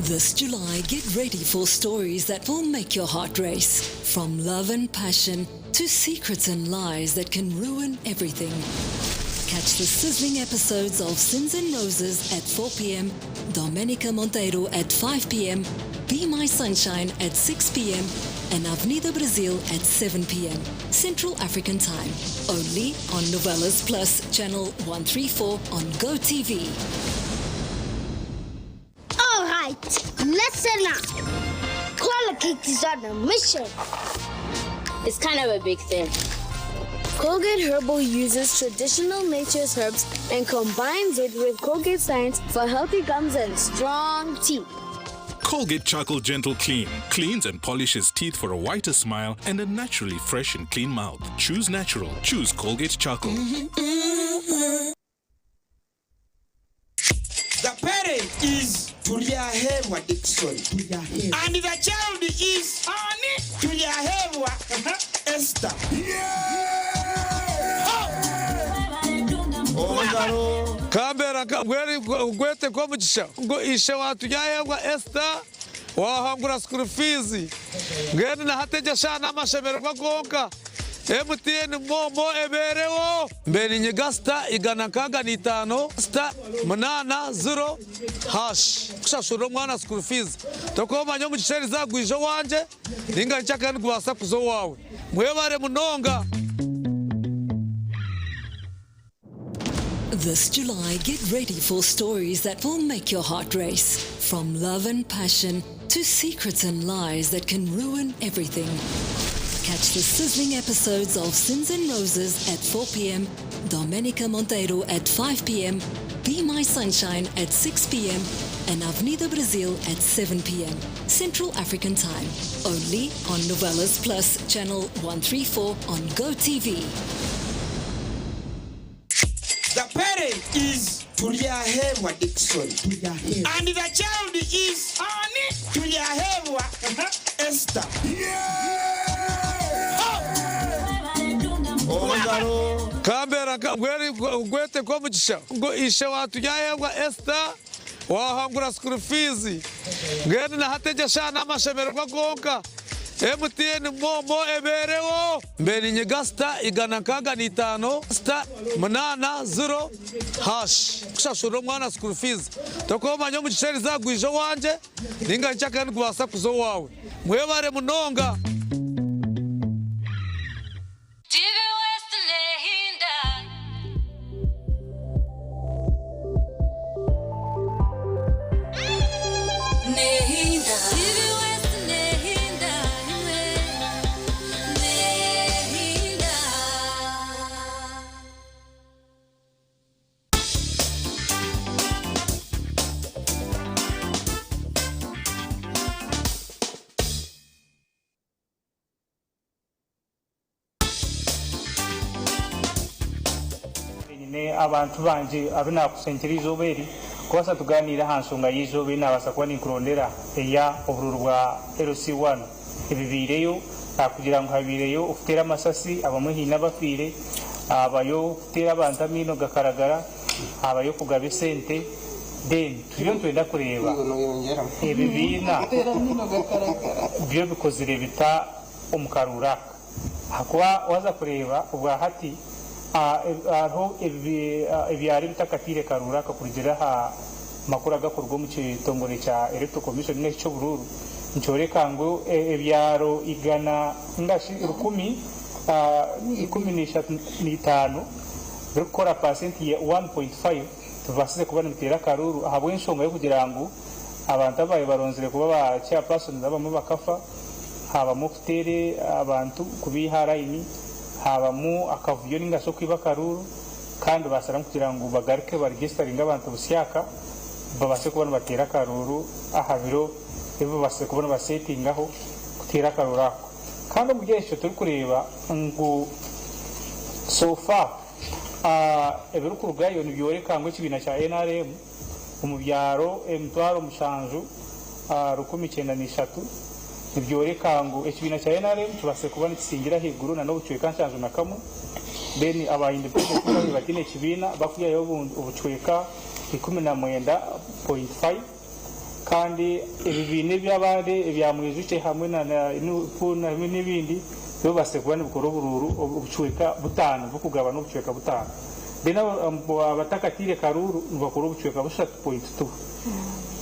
This July, get ready for stories that will make your heart race. From love and passion to secrets and lies that can ruin everything. Catch the sizzling episodes of Sins and Roses at 4 p.m., Domenica Monteiro at 5 p.m., Be My Sunshine at 6 p.m., and Avenida Brasil at 7 p.m. Central African Time. Only on Novelas Plus, Channel 134 on GoTV. All right, listen up. Qualicate is on a mission. It's kind of a big thing. Colgate Herbal uses traditional nature's herbs and combines it with Colgate science for healthy gums and strong teeth. Colgate Charcoal Gentle Clean cleans and polishes teeth for a whiter smile and a naturally fresh and clean mouth. Choose natural. Choose Colgate Charcoal. The parent is Turyahebwa Dickson. And the child is Ani Turyahebwa Esther. Kambera nkwete nk'omugisha ngu ishe wa Turyahebwa Esther wahangura school fees mbwenu na hati egyo eshaaha n'amashemererwa gonka. MTN MoMo ebeereho. Mbe ninyiga sita 165 sita 8 ziro hashi kushashurira omwana school fees. Tokumanya omugisha eriza gwija owangye ninga nkyakare nigubaasa kuza owaawe. Mwebare munonga. This July, get ready for stories that will make your heart race. From love and passion to secrets and lies that can ruin everything. Catch the sizzling episodes of Sins and Roses at 4 p.m., Domenica Monteiro at 5 p.m., Be My Sunshine at 6 p.m., and Avenida Brasil at 7 p.m. Central African Time. Only on Novelas Plus, Channel 134 on GoTV. The parent is Turyahebwa Dickson. And the child is Ani Turyahebwa Esther. Kambera nkwete nk'omugisha ngu ishe wa Turyahebwa Esther wahangura school fees mbwenu na hati egyo eshaaha n'amashemererwa gonka. MTN MoMo ebeereho. Mbe ninyiga sita 165 sita 8 ziro hashi kushashurira omwana school fees. Tokumanya omugisha eriza gwija owangye ninga nkyakare nigubaasa kuza owaawe. Mwebare munonga. TV West Nehinda. Nehinda. TV West Nehinda. Nehinda. Nyine abantu bangye abu naakushenkera eizooba eri kubaasa tugaaniire aha nshonga y'eizooba ei naabaasa kuba ninkurondera eya oburuuru bwa LC1 ebibaireyo kugira ngu habaireyo okuteera amasasi abamwe haine abafiire habayo okuteera abantu amaino gakaragara habayo okugaba esente then turiyo nitwenda kureeba ebibiina byo bikozire bita omu karuuru aka ahakuba waaza kureeba obwahati hariho ebyaro ebitakataire karuuru aka kurugiirira aha makuru agakuruga omu kitongore kya Electoral Commission ningashi eky'oburuuru nikyoreka ngu ebyaro igana ningashi 1015 birikukora paasenti ya 1.5 tibibaasize kuba nibiteera akaruuru ahabw'enshonga y'okugira ngu abantu abu baabaire baronzire kuba ba chairpersons abamwe bakafa, haabamu okuteera abantu kubaiha aha layini, haabamu akavuyo ninga shi okwiba akaruuru kandi baasharamu kugira ngu bagaruke baregisitaringe abantu busyaka babaase kuba nibateera akaruuru aha biro ebi babaasize kuba nibasetingaho kuteera akaruuru ako. Kandi omuri ekyo turikureeba ngu so far ebirikurugayo nibyoreka ngu ekibiina kya NRM omu byaro 7,000 193 nibyoreka ngu ekibiina kya NRM kibaasire kuba nikisingira ahaiguru na n'obucweka 71 then aba independent bo babaire bataine kibiina bakwihayo obucweka 19.5. Kandi ebibiina eby'abandi ebya Mwijukye hamwe na NUP hamwe n'ebindi nibyo bibaasize kuba nibikora oburuuru obucweka butaano burikugabana obucweka butaano. Then abatakatiire karuuru nibakora obucweka 3.2.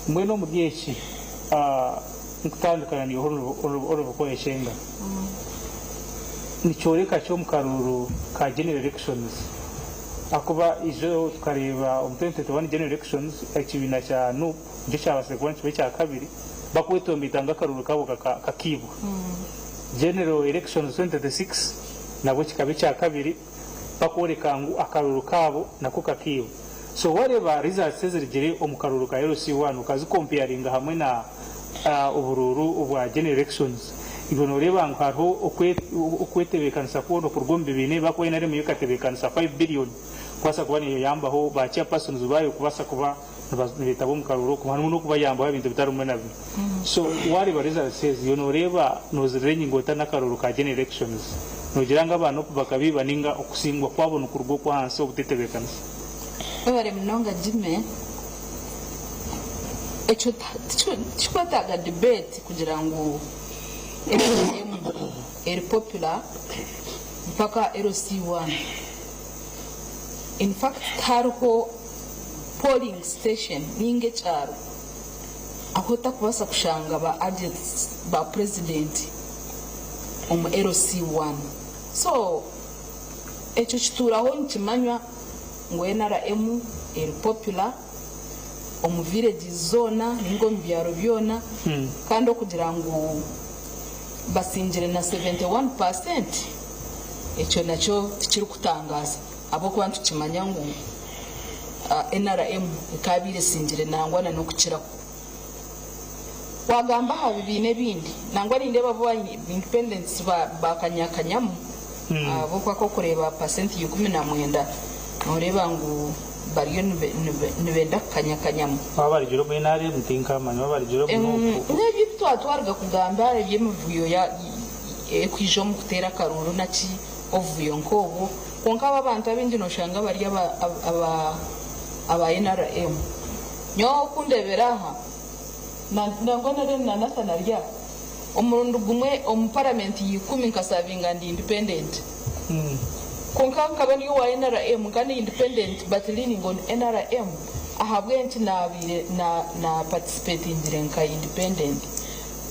Mbwenu omuri eki nkutandika na niiwe Hon. Koyeshenga, nikyoreka ki omu karuuru ka General Elections? Ahakuba ijo tukareeba omu 2021 General Elections ekibiina kya NUP nikyo kyabaasize kuba nikiba ekyakabiri bakwetomboita ngu akaruuru kaabo kakiibwa. General Elections 2026 nabwo kikaba ekyakabiri bakworeka ngu akaruuru kaabo nako kakiibwa. So wareeba results ezirugire omu karuuru ka LC1 okazikompeyaringa hamwe na oburuuru obwa General Elections, iwe noreeba ngu hariho okwetebeekanisa kwona okuruga omu bibiina ebi ahakuba NRM yo ekatebeekanisa 5 billion kubaasa kuba neyambaho ba chairpersons baayo kubaasa kuba nibeetaba omu karuuru oko harimu n'okubayambaho ebintu bitari bimwe na bimwe. So waareeba results ezi iwe nooreeba noozirira enyingo ota n'akaruuru ka general elections noogira ngu aba NUP bakabiiba ninga okusingwa kwabo nikuruga okw'ahansi obutetebeekanisa? Webare munonga Jimmy. Ekyo tikikwetaaga debate kugira ngu NRM eri popular mpaka LC1. In fact tihariho polling station ninga ekyaro ahu otakubaasa kushanga ba agents ba president omu LC1. So ekyo kituuraho nikimanywa ngu NRM eri popular omu villages zoona ninga omu byaro byona kandi okugira ngu basingire na 71% ekyo nakyo tikirikutangaza ahabw'okuba nitukimanya ngu NRM ekaabaire esingire nangwa na n'okukiraho. Waagamba aha bibiina ebindi, nangwa nindeeba bo Independents bakanyakanyamu ahabw'okuba ku orikureeba pasenti ya 19 nooreeba ngu bariyo nibenda kukanyakanyamu. Baaba barugire omu NRM tinkaamanya, baaba barugire omu Nup. N'ebyo ebi twatwariga kugamba eby'emivuyo erikwija omu kuteera akaruuru naki obuvuyo nk'obwo, kwonka abo abantu abaingi nooshanga bari aba NRM. Nyowe oku ndeebera aha, nangwa na Nathan ari aha, omurundi gumwe omu paramenti ya ikumi nkasavinga ndi independent. Kwonka nkaba ndi owa NRM, nkaba ndi independent but leaning on NRM ahabw'enki naabaire na participatingire nka independent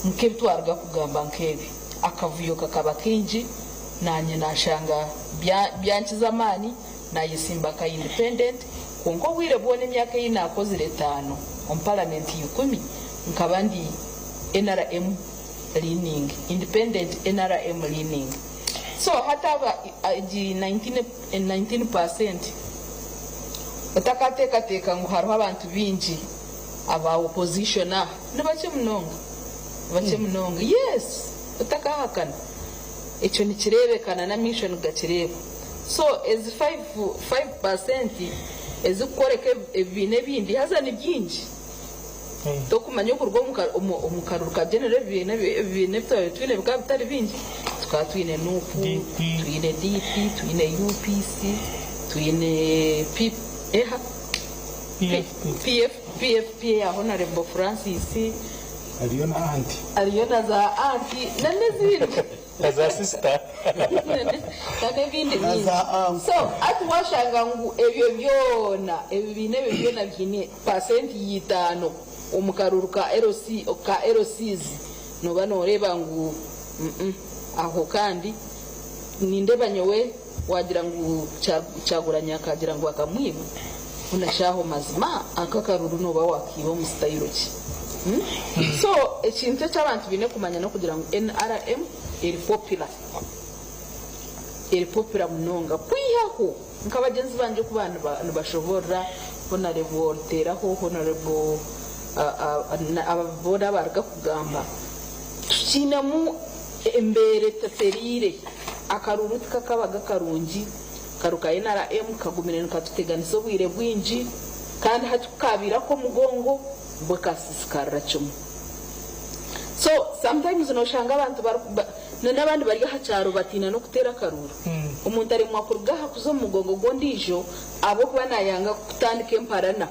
nk'ebi twaruga kugamba nk'ebi. Akavuyo kakaba kaingi naanye naashanga byankiza amaani. Nayesimba nka independent kwonka obwire bwona emyaka eyi nakozire etaano omu paramenti ikumi nkaba ndi nrm leaning, independent nrm leaning. So hati aba egi 19 percent otakateekateeka ngu hariho abantu baingi aba opposition aha nibakye munonga, nibakye munonga yes otakahakana ekyo nikireebeka na n'amaisho nigakireeba. So ezi 5% ezikukoreka ebibiina ebindi haza ni bingi tokumanya okuruga omu karuru ka general ebibiina ebi twabaire twine bikaba bitari bingi tukaba twine NUP, twine DP, twine UPC, twine eha PFP eya Honarebo Francis Hariyo na anti. Hariyo na za anti na n'ezindi. Na za sister. Na n'ebindi bingi. So hati washanga ngu ebyo byona, ebibiina ebyo byona biine pasenti ya itaano omu karuru ka LC, ka LCs, nooba nooreeba ngu mm aho kandi nindeeba nyowe waagira ngu Kyagulanyi akagira ngu akamwiba, hoona shi aho mazima ako akaruru nooba waakiiba omu sitayiro ki? So ekintu eki abantu baine kumanya n'okugira ngu nrm eri popular, eri popular munonga kwihaho nka bagyenzi bangye oku baaba nibashoboorora Honarebo Ruteraho, Honarebo aba boona abaruga kugamba, tukiinemu embeera etatereire, akaruuru tikakabaga karungi, akaruuru ka nrm kagumire nikatuteganisa obwire bwingi kandi hati ku kabaire ak'omugongo, bwe kasisikarira kimwe. So sometimes noshanga abantu na n'abandi bari aha kyaro batiina n'okuteera akaruuru. Omuntu aremwa kuruga aha kuza omu mugongo gw'ondiijo ahabw'okuba nayanga kutandika emparana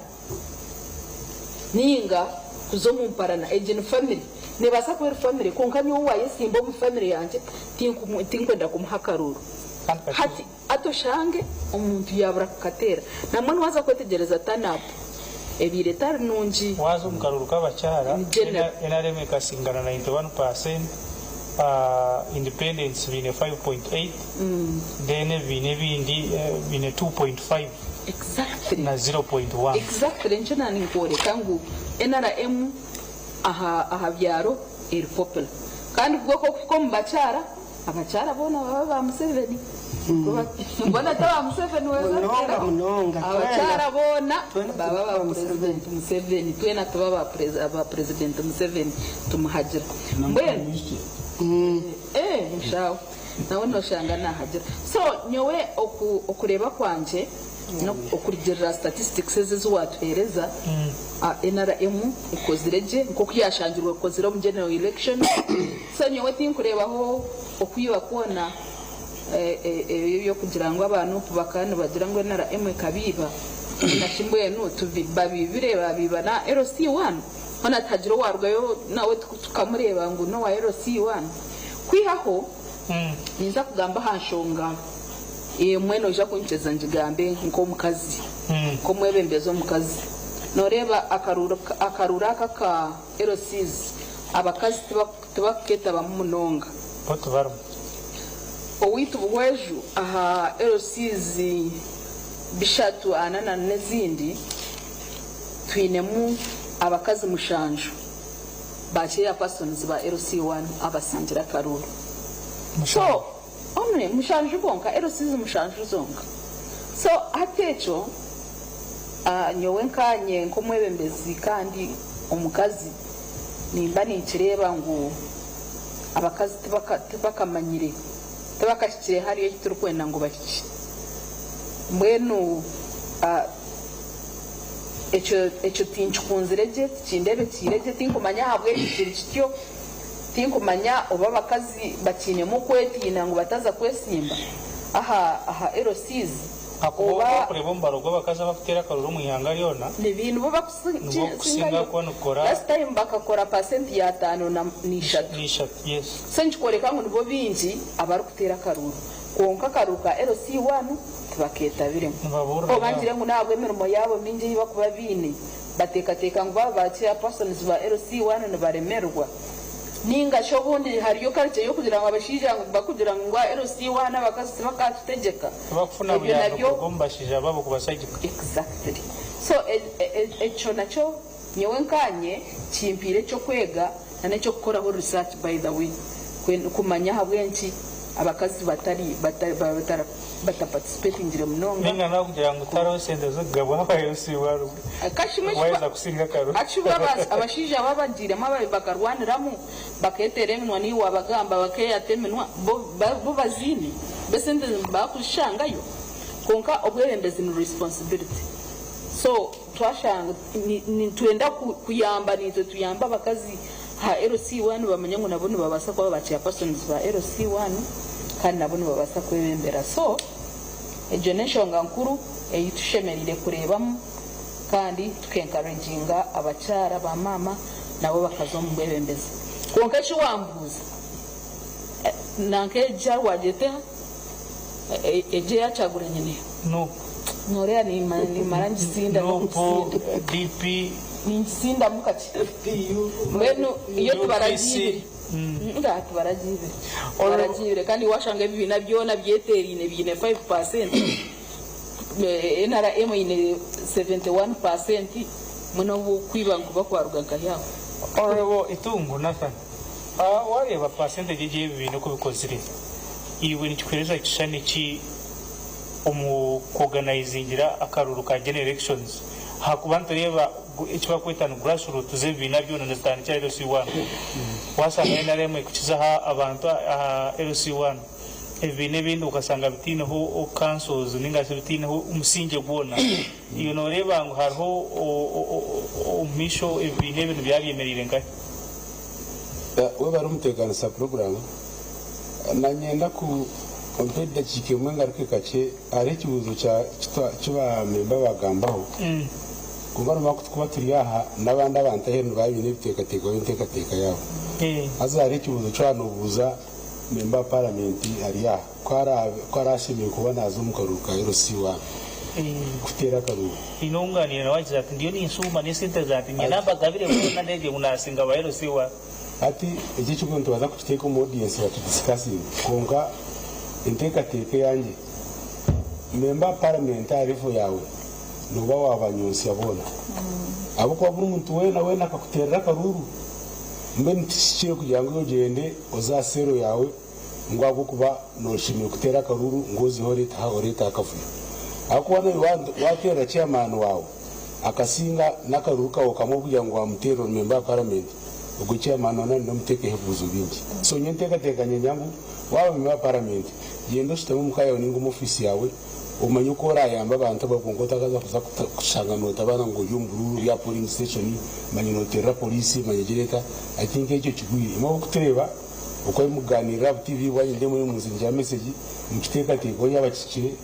ninga kuza omu mparana egi ni family nebaasa kuba eri family kwonka nyowe owayesimba omu family yangye tinkwenda kumuha akaruuru hati hati oshange omuntu yabura kukateera nambwenu waaza kwetegyereza turn up ebaire etari nungi. Waaza omu karuuru k'abakyara, In general. NRM ekasingana 91 per cent, Independents baine 5.8, then ebibiina ebindi biine 2.5 Exactly. na 0.1. Exactly nikyo naaninkworeka ngu NRM aha aha byaro eri popular kandi bwo ku okuhika omu bakyara, abakyara boona baba ba Museveni. Mbwenu ti aba Museveni weeza Munonga kuteeraho. munonga twena Abakyara boona twena baba turi ba aba Museveni. President Museveni twena tuba ba prez aba President Museveni tumuhagira. Mbwenu Eh mushaawe nawe noshanga nahagira. So nyowe oku okureeba kwangye Okurugiirira statistics ezi ezi watuheereza, NRM ekozire gye nk'oku yashangirwe ekozire omu general election. So nyowe tinkureebaho okwiba kwona ebyo eby'okugira ngu aba Nup bakaba nibagira ngu NRM ekabiiba nashi mbwenu babiibire babiiba na LC one hoona tihagira owarugayo nawe tukamureeba ngu n'owa LC one. Kwihaho ninza kugamba aha nshonga Emwe noija kunkyeza ngigambe nk'omukazi, nk'omwebembezi omukazi. Noreeba akaruuru aka aka LCs abakazi tibakuketabamu munonga. Bo tibarimu. Owaitu Buhweju aha LCs bishatu ana na n'ezindi twinemu abakazi mushanju ba chairpersons ba LC one abasingire akaruuru. So Only mushanju bonka LCs mushanju zonka so hati ekyo nyowe nkanye nkomwebembezi kandi omukazi nimba ninkireeba ngu abakazi tibakamanyire tibakahikire hariya ahi turikwenda ngu bahikye mbwenu ekyo ekyo tinkikunzire gye tikindebekiire gye tinkumanya ahabw'enki kiri kityo. Tinkumanya oba abakazi bakiinemu okwetiina ngu bataza kwesimba aha aha LCs Ahakuba oba. wakureeba omubaro gw'abakazi abakuteera akaruru omu ihanga ryona Ni nibo nigwo kusinga bakusingayo. kuba nikukora. Last time bakakora pasenti ya ataano na n'ishatu. N'ishatu, yes. So nikikworeka ngu nibo baingi abarikuteera akaruru. Kwonka akaruru ka LC one tibakeetabiremu. Nibabuurira Oba yaabo. ngire ngu n'ahabw'emirimo yaabo mingi ei bakuba baine. Bateekateeka ngu baaba ba chairpersons ba LC one nibaremerwa. Ninga shi obundi hariyo culture y'okugira ngu abashaija bakugira ngu LC one abakazi tibakatutegyeka. Tibakufuna Ebyo buyambi nabyo. kuruga omu bashaija baabo kubashagika. Exactly. So ekyo nakyo nyowe nkanye kimpiire eky'okwega na n'eky'okukoraho research by the way kumanya ahabw'enki abakazi batari bata participatingire munonga. Ninga nakugira ngu tihariho sente z'okugabwa abahebusiibwe waheza kusinga akaruru. Akashuba abashaija abo abagiiremu bakarwaniramu baketeera eminwa naiwe wabagamba bakeyata eminwa bo baziine bo esente nibakuzishangayo kwonka obwebembezi ni responsibility so twashanga nitwenda kuyamba naitwe tuyambe abakazi aha LC one bamanye ngu nabo nibabaasa kuba ba chairpersons ba LC one kandi nabo nibabaasa kwebembera so egyo n'enshonga nkuru ei tushemereire kureebamu kandi tuka encouraginga abakyara ba maama nabo bakaza omu bwebembezi kwonka eki wambuuza nanka egi ahu wagyeta eha egi eya Kyagulanyi neha? Nup. Noreeba nimara ngisinda Nup, DP. Ningisindamu kakye. Mbwenu yo tibaragiibire. Nga tibaragiibire. Tibaragiibire kandi washanga ebibiina byona byeteeraine biine 5%, NRM eine 71%, mbwenu obu okwiba nikuba kwaruga nkahi aho? Honourable Itungo Nathan, wareeba percentage egi ey'ebibiina oku bikozire, iwe nikikuheereza kishushani ki omu ku organizingira akaruuru ka general elections? Ahakuba nitureeba eki barikweta ni grassroots z'ebibiina byona nizitandikira aha LC1. Waashanga NRM erikukiza aha abantu aha LC1, ebibiina ebindi okashanga bitaineho councils ninga shi bitaineho omusingye gwona. Iwe nooreeba ngu hariho omu maisho ebibiina ebi nibyaba byemereire nkahi? Webare omuteekanisa puroguraamu. Nanyenda ku ompe edakiika emwe ngaruke kakye. Hariho ekibuuzo kya ki ba memba bagambaho. Kwonka noomanya ku turikuba turi aha n'abandi abantu aheeru nibaba baine ebiteekateeko n'enteekateeka yaabo. Haza hariho ekibuuzo eki waaba noobuuza memba wa paramenti ari aha, ku araabe ku araashemereire kuba naaza omu karuuru ka LC1 kuteera akaruuru. Haine ou nganiire nawe agira ati ndiyo ninshuuma n'esente zangye niinyenda mbagabire boona ndeebye ngu naasinga ba LC1. Hati eki ekibuuzo nitubaasa kukiteeka omu audience bakidiscussinge kwonka enteekateeka eyangye, memba wa paramenti aha level yaawe nooba waabanyonsya boona ahabw'okuba buri muntu weena weena akakuteerera akaruuru mbwenu tikihikire kugira ngu iwe ogyende oze aha seero yaawe ngu ahabw'okuba nooshemereire kuteera akaruuru ngu ozeho oreete aha oreete akavuyo ahabw'okuba naiwe waateerera chairman waawe akasinga n'akaruuru kaawe kamwe kugira ngu waamuteerera ori memba wa paramenti ogwo chairman wawe naaba nomuteekaho ebibuuzo bingi so nyowe enteekateeka niinyenda ngu waaba memba wa paramenti gyenda oshutame omu ka yaawe nainga omu ofiisi yaawe Omanye oku oraayambe abantu aba kwonka otakaza kuza kushanga nootabana ngu ori omu buruuru ori aha polling station manya nooterera police manya gira eta. I think ekyo kigwire. Imwe abarikutureeba oku ahu murikugaaniirira aha bu TV bwanyu nindeeba muri nimunsindikira message mukiteekateekeho yaaba kihikire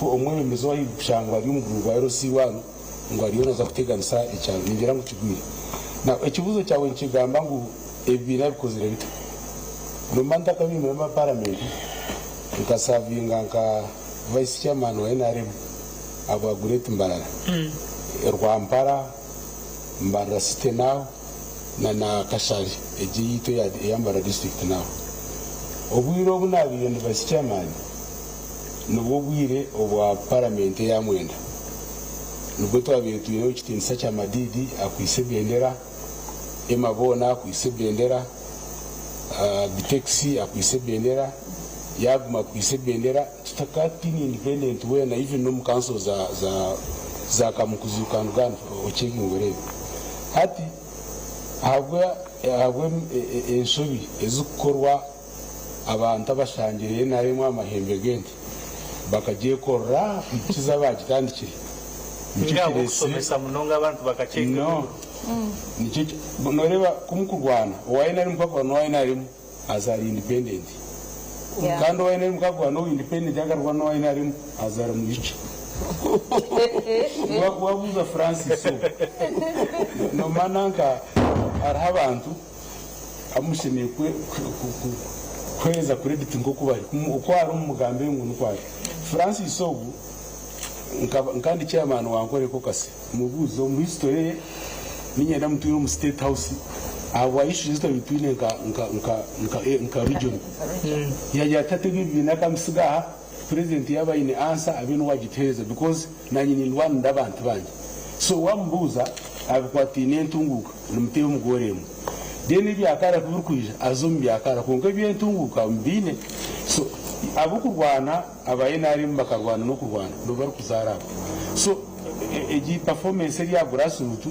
omwebembezi ow'ahaiguru kushangwa ari omu buruuru bwa LC one ngu ariyo naaza kuteganisa ekyaro. Ningira ngu kigwire. Now ekibuuzo kyawe nikigamba ngu ebibiina bikozire bita? Nomba ntakabaire member wa parliament Nka savinga nka vice chairman wa nrm ahabwa Great Mbarara, Rwampara, Mbarara city now na na Kashari egi eyaitu eya Mbarara district now. Obwire obu nabaire ndi vice chairman nibwo obwire obwa parliament eya mwenda. Nibwo twabaire twineho ekitinisa kya Madidi akwitse ebendera, Emma Boona akwitse ebendera, Bitex akwitse ebendera, yaaguma akwitse ebendera tukaba tutaine independent weena even n'omu council za za za Kamukuzi you can go and ocekinge oreebe. Hati ahabwa ahabwa enshobi ezikukorwa abantu abashangire nrm aha mahembe g'ente bakagyekorera kukiza abaagitandikire nikyo Ninga kiretsire ahabw'okushomesa munonga abantu bakakyega no nikyo noreeba ku mukurwana owa nrm ku akurwana n'owa nrm aza ari independent kandi owa nrm ku akurwana n'owa independent akarwana n'owa nrm aza ari mwijukye. Wabuuza Francis ogwo nomanya nanka hariho abantu abu mushemereire kuheereza credit nk'oku bari oku ari mumugambire ngu nikwo ari. Francis ogu nka ndi chairman wa Ankole caucus Mubuuze omu history ye, niinyenda mutwire omu state house ahabwa issues ezi twabire twine nka nka nka nka nka region. Yagira ati hati ebi ebibiina kambitsiga aha, president yaaba aine answer abe niwe agituheereza because nanye nindwanira abantu bangye. So wamubuuza abikwataine entunguuka nimuteeba omu goora emwe. Then ebya kara kubirikwija aze omu bya kara kwonka eby'entunguuka mubiine. So abokurwana aba nrm bakarwana n'okurwana nibo barikuzaara abo. So Egi performance eri aha grassroot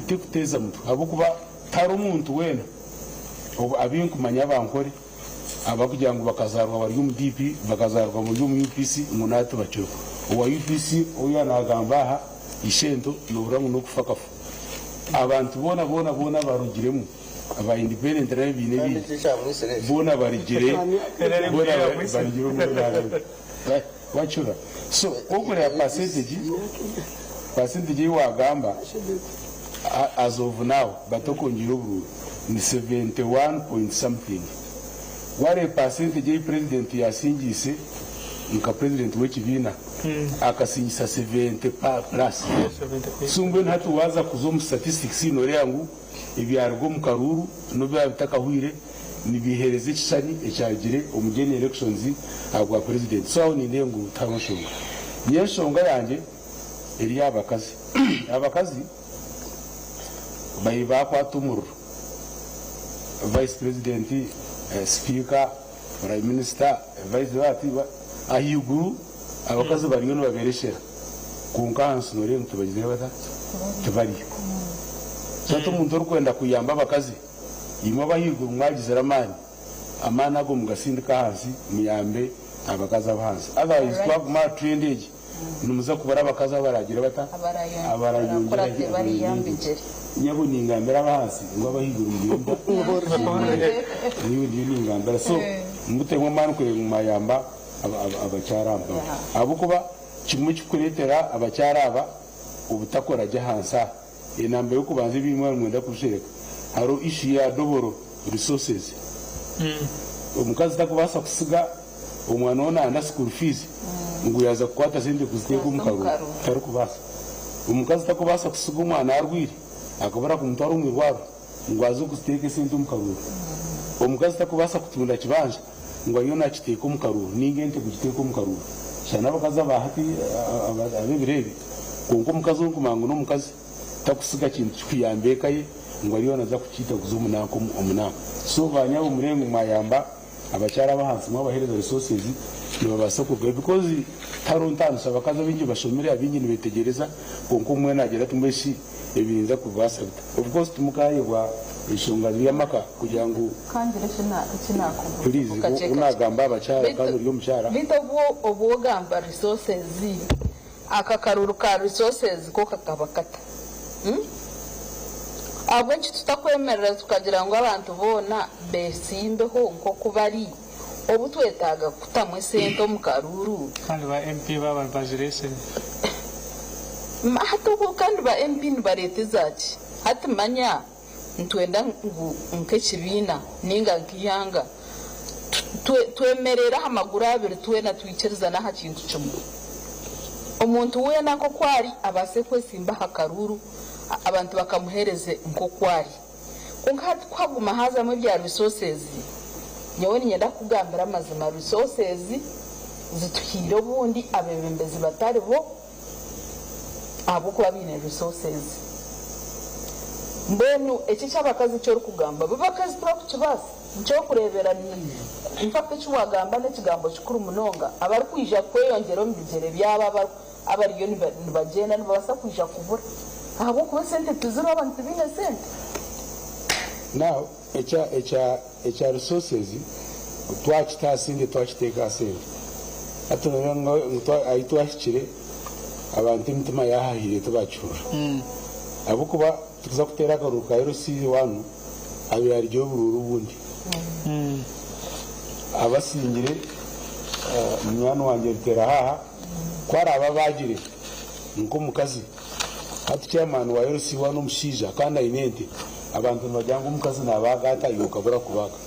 tekuteeza mutwe ahabw'okuba tihariho muntu weena abinkumanya abankore abarikugira ngu bakazaarwa bari omu DP bakazaarwa bari omu UPC ngu naaba tibakiriho. Owa UPC ou yaaba nagamba aha ishento nohurira ngu n'okufa akafa. Abantu boona boona boona abarugiremu aba independent n'ebibiina ebindi boona barugire boona barugire omu NRM. Wakihurira? So ku orikureeba percentage, percentage ei waagamba as of now batakwongyeire oburuuru ni 71 point something. Waareeba percentage ei president yaasingiise nka president w'ekibiina akasingisa 70 plus. So mbwenu hati waaza kuza omu statistics nooreeba ngu ebyaruga omu karuuru n'obu byaba bitakahwire nibiheereza ekishushani ekyarugire omu general elections ahabwa president. So aho nindeeba ngu tihariho nshonga. Nyowe enshonga yangye eri aha bakazi. Abakazi babaire bakwata omuriro, vice president, speaker, prime minister, vice bati ahaiguru abakazi bariyo nibabereshera kwonka ahansi noreeba ngu tibagizire bata? Tibariyo. So hati omuntu orikwenda kuyamba abakazi Imwe ab'ahaiguru mwagizire amaani, amaani ago mugasindike ahansi muyambe abakazi ab'ahansi. Otherwise twaguma aha trend egi nimuza kubura abakazi abaraagire bata? Abarayongyera ahaiguru. Nyabo ningambira ab'ahansi ngu ab'ahaiguru mugire muta? Muhurire. Niiwe ndiyo ningambira. So mutemu amaani kureeba ngu mwayamba abakyara aba. Ahabw'okuba kimwe ekirikureetera abakyara aba. obutakora gye ahansi aha. Enamba y'okubanza ebi mwaba nimwenda kubishereka hariho issue ya doboro resources. Omukazi takubaasa kusiga omwana we nayenda school fees ngu yaaza kukwata sente kuziteeka omu karuru. Tarikubaasa. Omukazi takubaasa kusiga omwana arwaire akabura kumutwara omu irwariro ngu aze kuziteeka esente omu karuru. Omukazi takubaasa kutunda kibanja ngu ariyo nakiteeka omu karuru ninga ente kugiteeka omu karuru. Shana abakazi aba hati ab'ebiro ebi kwonka omukazi ou ndikumanya ngu n'omukazi takusiga kintu kikuyamba eka ye ngu ariyo naza kukiita kuza omu nanka omu nanka. So ba nyabo murengo mwayamba abakyara abahansi mwabahereza resources nibabaasa kurugayo because tihariho ntaaniso abakazi abaingi bashomire abaingi nibetegyereza kwonka omwe nagira ati mbwenu shi ebi ninza kubibaasa bita? Of course timukayebwa enshonga y'amaka kugira ngu Ka ngire eki naakubuuza please kakye ku kakye. nagamba abakyara Beitu kandi ori omukyara. beitu obu obu ogamba resources, aka karuru ka resources ko kakaba kata? Ahabw'enki tutakwemerera tukagira ngu abantu boona beesimbeho nk'oku bari obu twetaaga kutamu esente omu karuuru? Kandi ba MP baaba bazireesire. Hati obwo kandi ba MP nibareeta ezaaki? Hati manya nitwenda ngu nk'ekibiina nainga nk'eihanga twemerere aha maguru abiri twena twikirizane aha kintu kimwe. Omuntu weena nk'oku ari abaase kwesimba aha karuuru abantu bakamuheereze nk'oku ari. Kwonka hati ku haguma haazamu ebya resources, nyowe niinyenda kukugambira amazima, resources zituhaire obundi abeebembezi batari bo ahabw'okuba baine resources. Mbwenu eki eky'abakazi eki orikugamba, bo abakazi tibarikukibaasa. Nikyokureebera, in fact eki waagamba n'ekigambo kikuru munonga, abarikwija kweyongyera omu bigyere byabo abariyo nibagyenda nibabaasa kwija kubura ahabw'okuba esente tiziriho abantu tibaine sente. Now ekya ekya ekya resources twakita aha sente twakiteeka aha sente hati noreeba ngu ahi twahikire abantu emitima yahahaire tibakihurira ahabw'okuba tukuza kuteera akaruru ka LC one habaire hariyo oburuuru obundi abasingire munywani wangye Ruterahaha ku araabe abaagire nk'omukazi hati chairman wa LC one omushaija kandi aine ente abantu nibagira ngu omukazi nabaaga ata iwe okabura kubaaga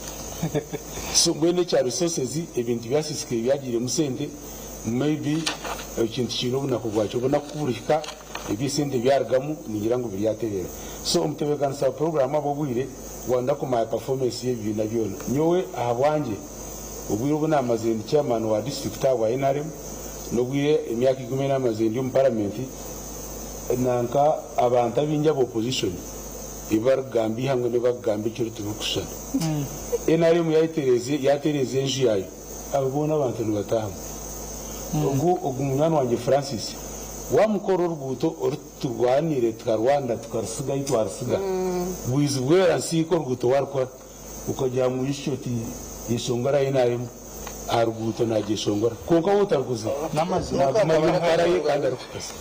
so mbwenu ekya resources ebintu byasisikaire byagiiremu sente maybe ekintu kiine obunaku bwakyo obunaku kuburihika Eby'esente byarugamu ningira ngu biryatereera. So omutebeekanisa wa puroguraamu ab'obwire wanda kumanya performance y'ebibiina byona. Nyowe ahabwangye obwire obu naamazire ndi chairman wa disiturikiti ahabwa nrm n'obwire emyaka ikumi ei naamazire ndi omu paramenti nanka abantu abaingi aba opposition ebi barikugamba eihangwe n'ebi barikugamba ekiro tibirikushushana. Nrm yaatereeza enju yaayo. Abo boona abantu nibataahamu. Ogu ogu munywani wangye Francis, waamukora oruguuto oru turwaniire tukarwana tukarusiga ahi twarusiga, bwizi bwera nsiika oruguuto waarukora okagira ngu mwijukye oti yeshongora ahi naarema aha ruguuto naagyeshongora. Kwonka waaba otarukuzire naaguma ari omu kaara ye kandi arikukaza.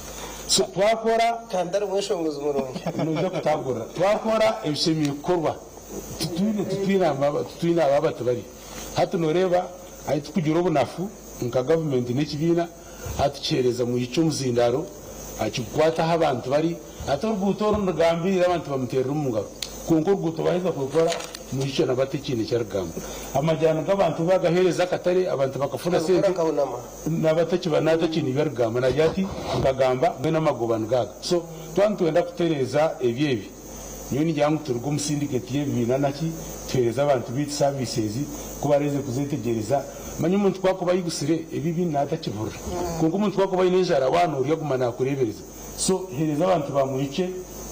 So twakora. Kandi ari omweshongozi murungi. Noija kutaagurira. Twakora ebishemereire kukorwa titwine titwine abo abatibari. Hati noreeba ahi tukugira obunafu nka gavumenti n'ekibiina, hati tukiheereza mwishiki omuzindaaro akigukwata ahu abantu bari, hati oruguuto oru nirugambirira abantu bamuteerera omu ngaro, kwonka oruguuto baaheza kurukora mwishiki naba atakiine eki arikugamba. Amajaani g'abantu bagaheereza akatare abantu bakafuna sente naba atakiba natakiine ebi arikugamba nagira ati nkagamba mbwenu amagoba nigo aga. So twaba nitwenda kutereeza ebyo ebi. Nyowe ningira ngu turuge omu syndicate y'ebibiina naki tuheereze abantu baitu services ku bareeze kuzetegyereza. Manya omuntu ku akuba ayigusire ebibi natakihurira kwonka omuntu ku akuba aine enjara waaba norya aguma nakureebereza. So heereza abantu ba Mwihikye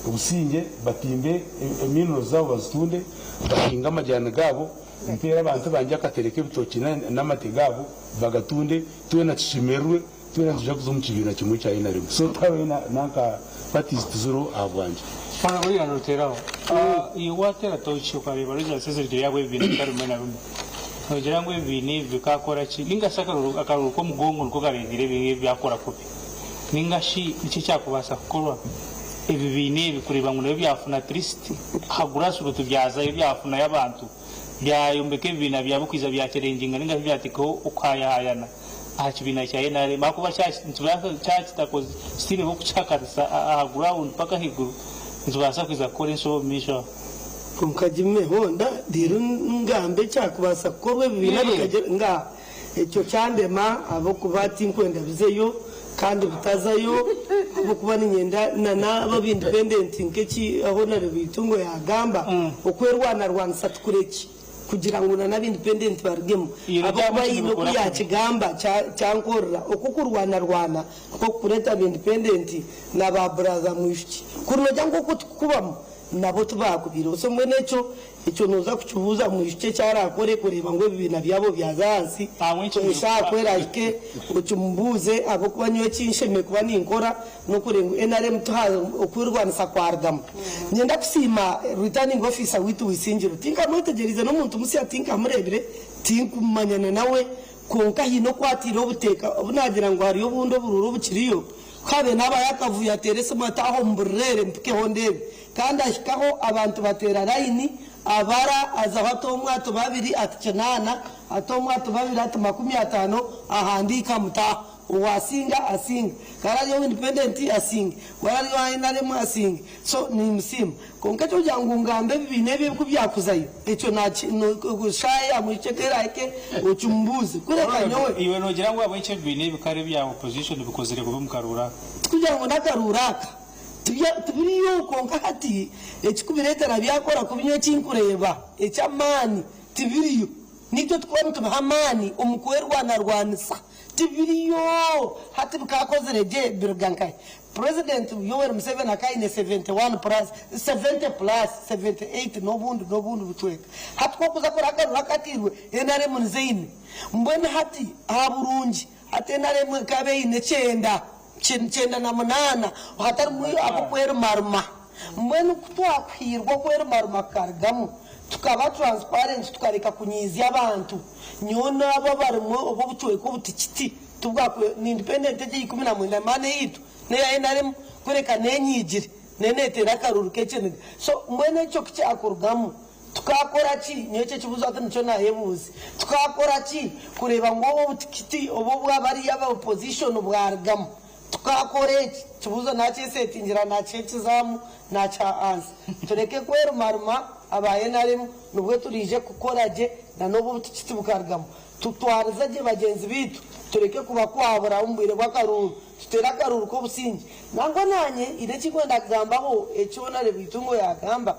obusingye batimbe eminerals zaabo bazitunde bahinge amajani gaabo mpeere abantu bangye akatere k'ebitookye n'amate gaabo bagatunde twena tushemererwe. Twena nitwija kuza omu kibiina kimwe kya nrm so tihariho nanka parties tiziriho ahabwangye. Hoona buriya noteeraho iwe wateera tooki okareeba results ezirugire yaaba ebibiina bitari bimwe na bimwe noogira ngu ebibiina ebi bikaakora ki ninga shi akaruru k'omugongo niko kareeteire ebibiina ebi byakora kubi ninga shi niki ekyakubaasa kukorwa ebibiina ebi kureeba ngu nabyo byafuna at least aha grassroot byazayo byafunayo abantu byayombeka ebibiina byabo kwija byakyerengyinga ninga shi byateekaho okuhayahayana. Aha kibiina kya nrm ahakuba nikibaasa kyaba kitakoze kitiineho kukihakanisa aha ground paka ahaiguru nikibaasa kwija kukora enshobe omu maisho aho. Kwonka gimeho nda reero ngambe ekyakubaasa kukorwa ebibiina bikagira nga ekyo kyandema ahabw'okuba tinkwenda bizeyo kandi bitazayo ahabw'okuba niinyenda na n'abo aba independent nk'eki Honarebo Itungo yaagamba okwerwanarwanisa tikurekye. Kugira ngu na n'abindipendenti barugemu, ahabw'okuba haine oku yaakigamba kyankorera. Oku kurwanarwana nikwo kukureeta abindipendenti na ba buraza mwishiki. Kuri nogira ngu okwo tikukubamu, nabo tibaakubiireho. So mbwenu ekyo, ekyo nooza kukibuuza mwishiki eki araakore kureeba ngu ebibiina byabo byaza ahansi, eshaaha ku eraahike okimubuuze ahabw'okuba nyowe eki nshemereire kuba ninkora N'okureeba ngu nrm tuha okwerwanisa kwarugamu. Niinyenda kusiima Returning Officer waitu Wisingiro. Tinkamwetegyereize n'omuntu musya tinkamureebire, tinkumanyana nawe kwonka haine oku atiire obuteeka obu naagira ngu hariyo obundi oburuuru obukiriyo. Ku haabaire naabayo akavuyo ateera esimu ati aho mburire mpikeho ndeebe. Kandi ahikaho abantu bateera layini abara azaho ati omwe ati babiri ati kinaana ati omwe ati babiri ati 50 ahandiika mutaaha. Owasinga asinge, ku ari owa independent asinge, ku ari owa nrm asinge. So nimusiima. Kwonka ekyokugira ngu ngambe ebibiina ebi ku byakuzayo, ekyo shaaha ya mwishiki eka erahike okimubuuze. Kureka nyowe. Iwe nogira ngu ahabw'enki ebibiina ebi kare ebya opposition bikozire kubi omu karuuru aka? Tikugira ngu n'akaruuru aka tibiriyo kwonka hati ekikubireetera byakora kubi nyowe ekinkureeba eky'amaani tibiriyo. Naitwe tukuba nitubiha amaani omu kwerwanarwanisa. Tibiriyo! Hati bikaakozire gye biruga nkahi? President Yoweri Museveni akaba aine 71 plus, 70 plus, 78 n'obundi n'obundi bucweka. Hati ku orikuza kureeba akaruru akatairwe, nrm nizo eine. Mbwenu hati aha burungi, hati nrm ekaba eine kyenda, 98 hatarimu ab'okwerumaruma. Mbwenu ku twakuhiirwe okwerumaruma kukarugamu, tukaba transparent tukareka kunyiizya abantu, nyowe n'abo abarimu obu obucweka obutikiti tibwakwe ni independent egyo eya 19 maani eyaitu n'eya nrm kureka n'enyiigire n'eneeteera akaruuru k'ekiniga. So mbwenu ekyo ku kyakurugamu tukaakora ki? Nyowe ekyo ekibuuzo hati nikyo naayebuuza. Tukaakora ki kureeba ngu obu obutikiti obu obwa bariya aba opposition bwarugamu? Tukaakora eki? Ekibuuzo naakyesetingira, naakiha ekizaamu, naakiha ansa. Tureke kwerumaruma aba nrm nibwo turaije kukora gye na n'obu obutikiti bukarugamu. Tutwarize gye bagyenzi baitu, tureke kubakwabura omu bwire bw'akaruuru, tuteere akaruuru k'obusingye. Nangwa naanye haine eki ndikwenda kugambaho eki Honarebo Itungo yaagamba.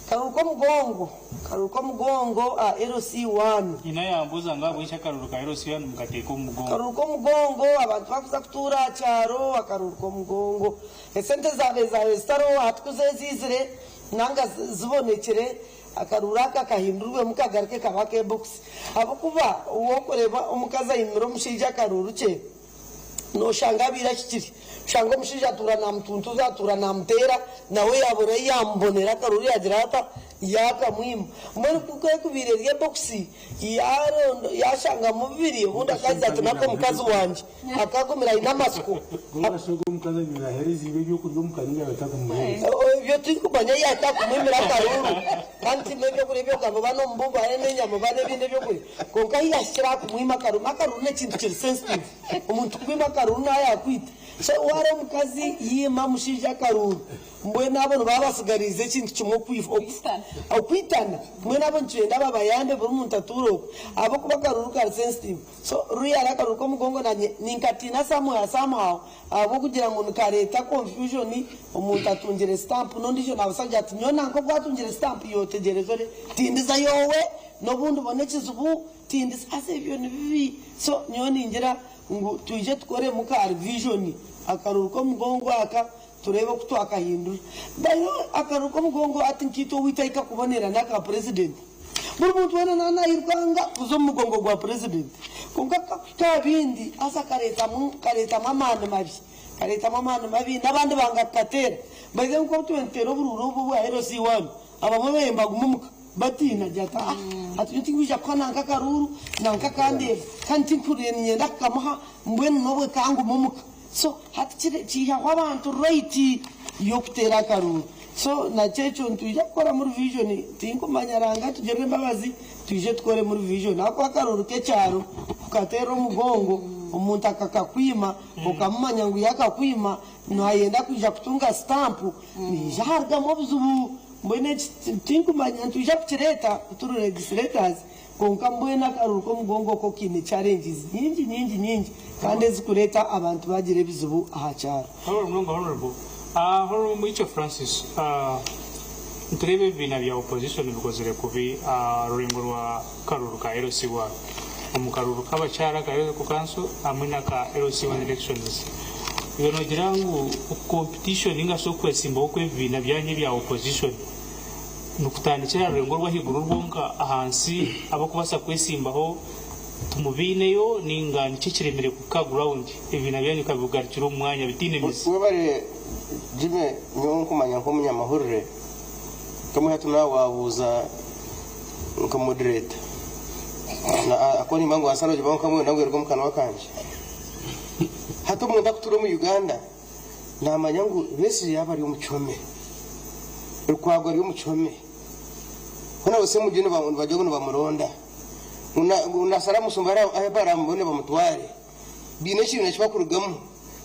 Karuru k'omugongo, karuru k'omugongo aha LC one. Nyina yambuuza ngu ahabw'enki akaruru ka LC one mukateeka omu mugongo. Karuru k'omugongo, abantu bakuza kutuura aha kyaro, akaruru k'omugongo. Esente zaabaire zaabaire zitariho hati ku zeeziizire nanga zibonekire, akaruru aka kahindurwemu kagaruke kabe ak'ebokisi. Ahabw'okuba w'okureeba omukazi aimire omushaija akaruru kye, Noshanga abaire ahikire, oshanga omushaija atuura namutuntuza, atuura namuteera, nawe yabura ei yamubonera akaruru yagira ata, yakamwima. Mbwenu ku ekubaire eri ebokisi yashangamu bibiri, obundi akagira ati nako omukazi wangye akagumire aine amatsiko. Ebyo tinkumanya ei atakumwimira akaruru kandi tihaine ebyokurya ebyokugamba oba nomububa oba nenyama oba nebindi ebyokurya. Kwonka ahu yaahikire aha kumwima akaruru, akaruru n'ekintu kiri sensitive. Omuntu kumwima akaruru naaba yaakwita. So waaba omukazi yiima omushaija akaruru, mbwenu abo nibaba batsigariize ekintu kimwe okufa, okwitana. Mbwenu abo nitwenda babayambe buri muntu atuure okwe ahabw'okuba akaruru kari sensitive. So really akaruru k'omugongo naanye ninkatiina somewhere somehow ahabw'okugira ngu nikareeta confusion, omuntu atungire stamp n'ondiijo naabaasa kugira ati nyowe nanka ogu atungire stamp yotegyereza ore tindizayo owe. N'obu ndibona ekizibu tindi haza ebyo ni bibi so nyowe ningira ngu twije tukoremu ka revision akaruru k'omugongo aka tureebe oku twakahindura. By the way akaruru k'omugongo hati nkaitwe owaitu ahi kakubonera n'aka president. Buri muntu weena naaba nayirukanga kuza omu mugongo gwa president kwonka kukakuhika aha bindi haza kareetamu kareetamu amaani mabi kareetamu amaani mabi n'abandi banga kukateera. By the way nk'obu tube nituteera oburuuru obu obwa LC one abamwe bayemba guma omuka. Batiina gira ati, Ah, hati nyowe tinkwija kuha nanka akaruuru, nanka akandeeba, kandi tinkuhuriire niinyenda kukamuha, mbwenu n'obwe kanguma omuka. So hati kiri kiihaho abantu right y'okuteera akaruuru. So nakyo ekyo nitwija kukoramu revision, tinkumanya Ruhanga atugirire embabazi twije tukoremu revision ahakuba akaruuru k'ekyaro kukateera omugongo. Omuntu akakakwima okamumanya ngu yakakwima nayenda kwija kutunga sitampu nihaija harugamu obuzibu. Mbwenu eki tinkumanya nitwija kukireeta ku turi legislators kwonka mbwenu akaruru k'omugongo ko kaine challenges nyingi nyingi nyingi kandi ezikureeta abantu bagira ebizibu aha kyaro. Honourable Munonga Honourable Honourable Mwikyo Francis nitureeba ebibiina bya opposition bikozire kubi aha rurengo rwa karuru ka LC1 omu karuru k'abakyara aka Local Council hamwe n'aka LC1 elections. Iwe nogira ngu competition ninga shi okwesimbaho kw'ebibiina byanyu ebya opposition nikutandikira aha rurengo orw'ahaiguru rwonka ahansi abarikubaasa kwesimbaho timubaineyo ninga niki ekiremire kuhika aha ground ebibiina byanyu bikabigarukira omu mwanya bitaine mizi? Webare Jimmy nyowe nkumanya nk'omunyamahurire kamwe hati nawe wabuuza nka moderator ahakuba nimba ngu wansara ogibaho nkamwe nabwo eruga omu kanwa kangye. Hati omuntu akutuura omu Uganda namanya ngu Besigye yaaba ari omu kihome, Lukwago ari omu kihome, hoona Ssemujju nibagira ngu nibamuronda, ngu Nasara Musumba ahu baramubone bamutware, baine ekibiina eki bakurugamu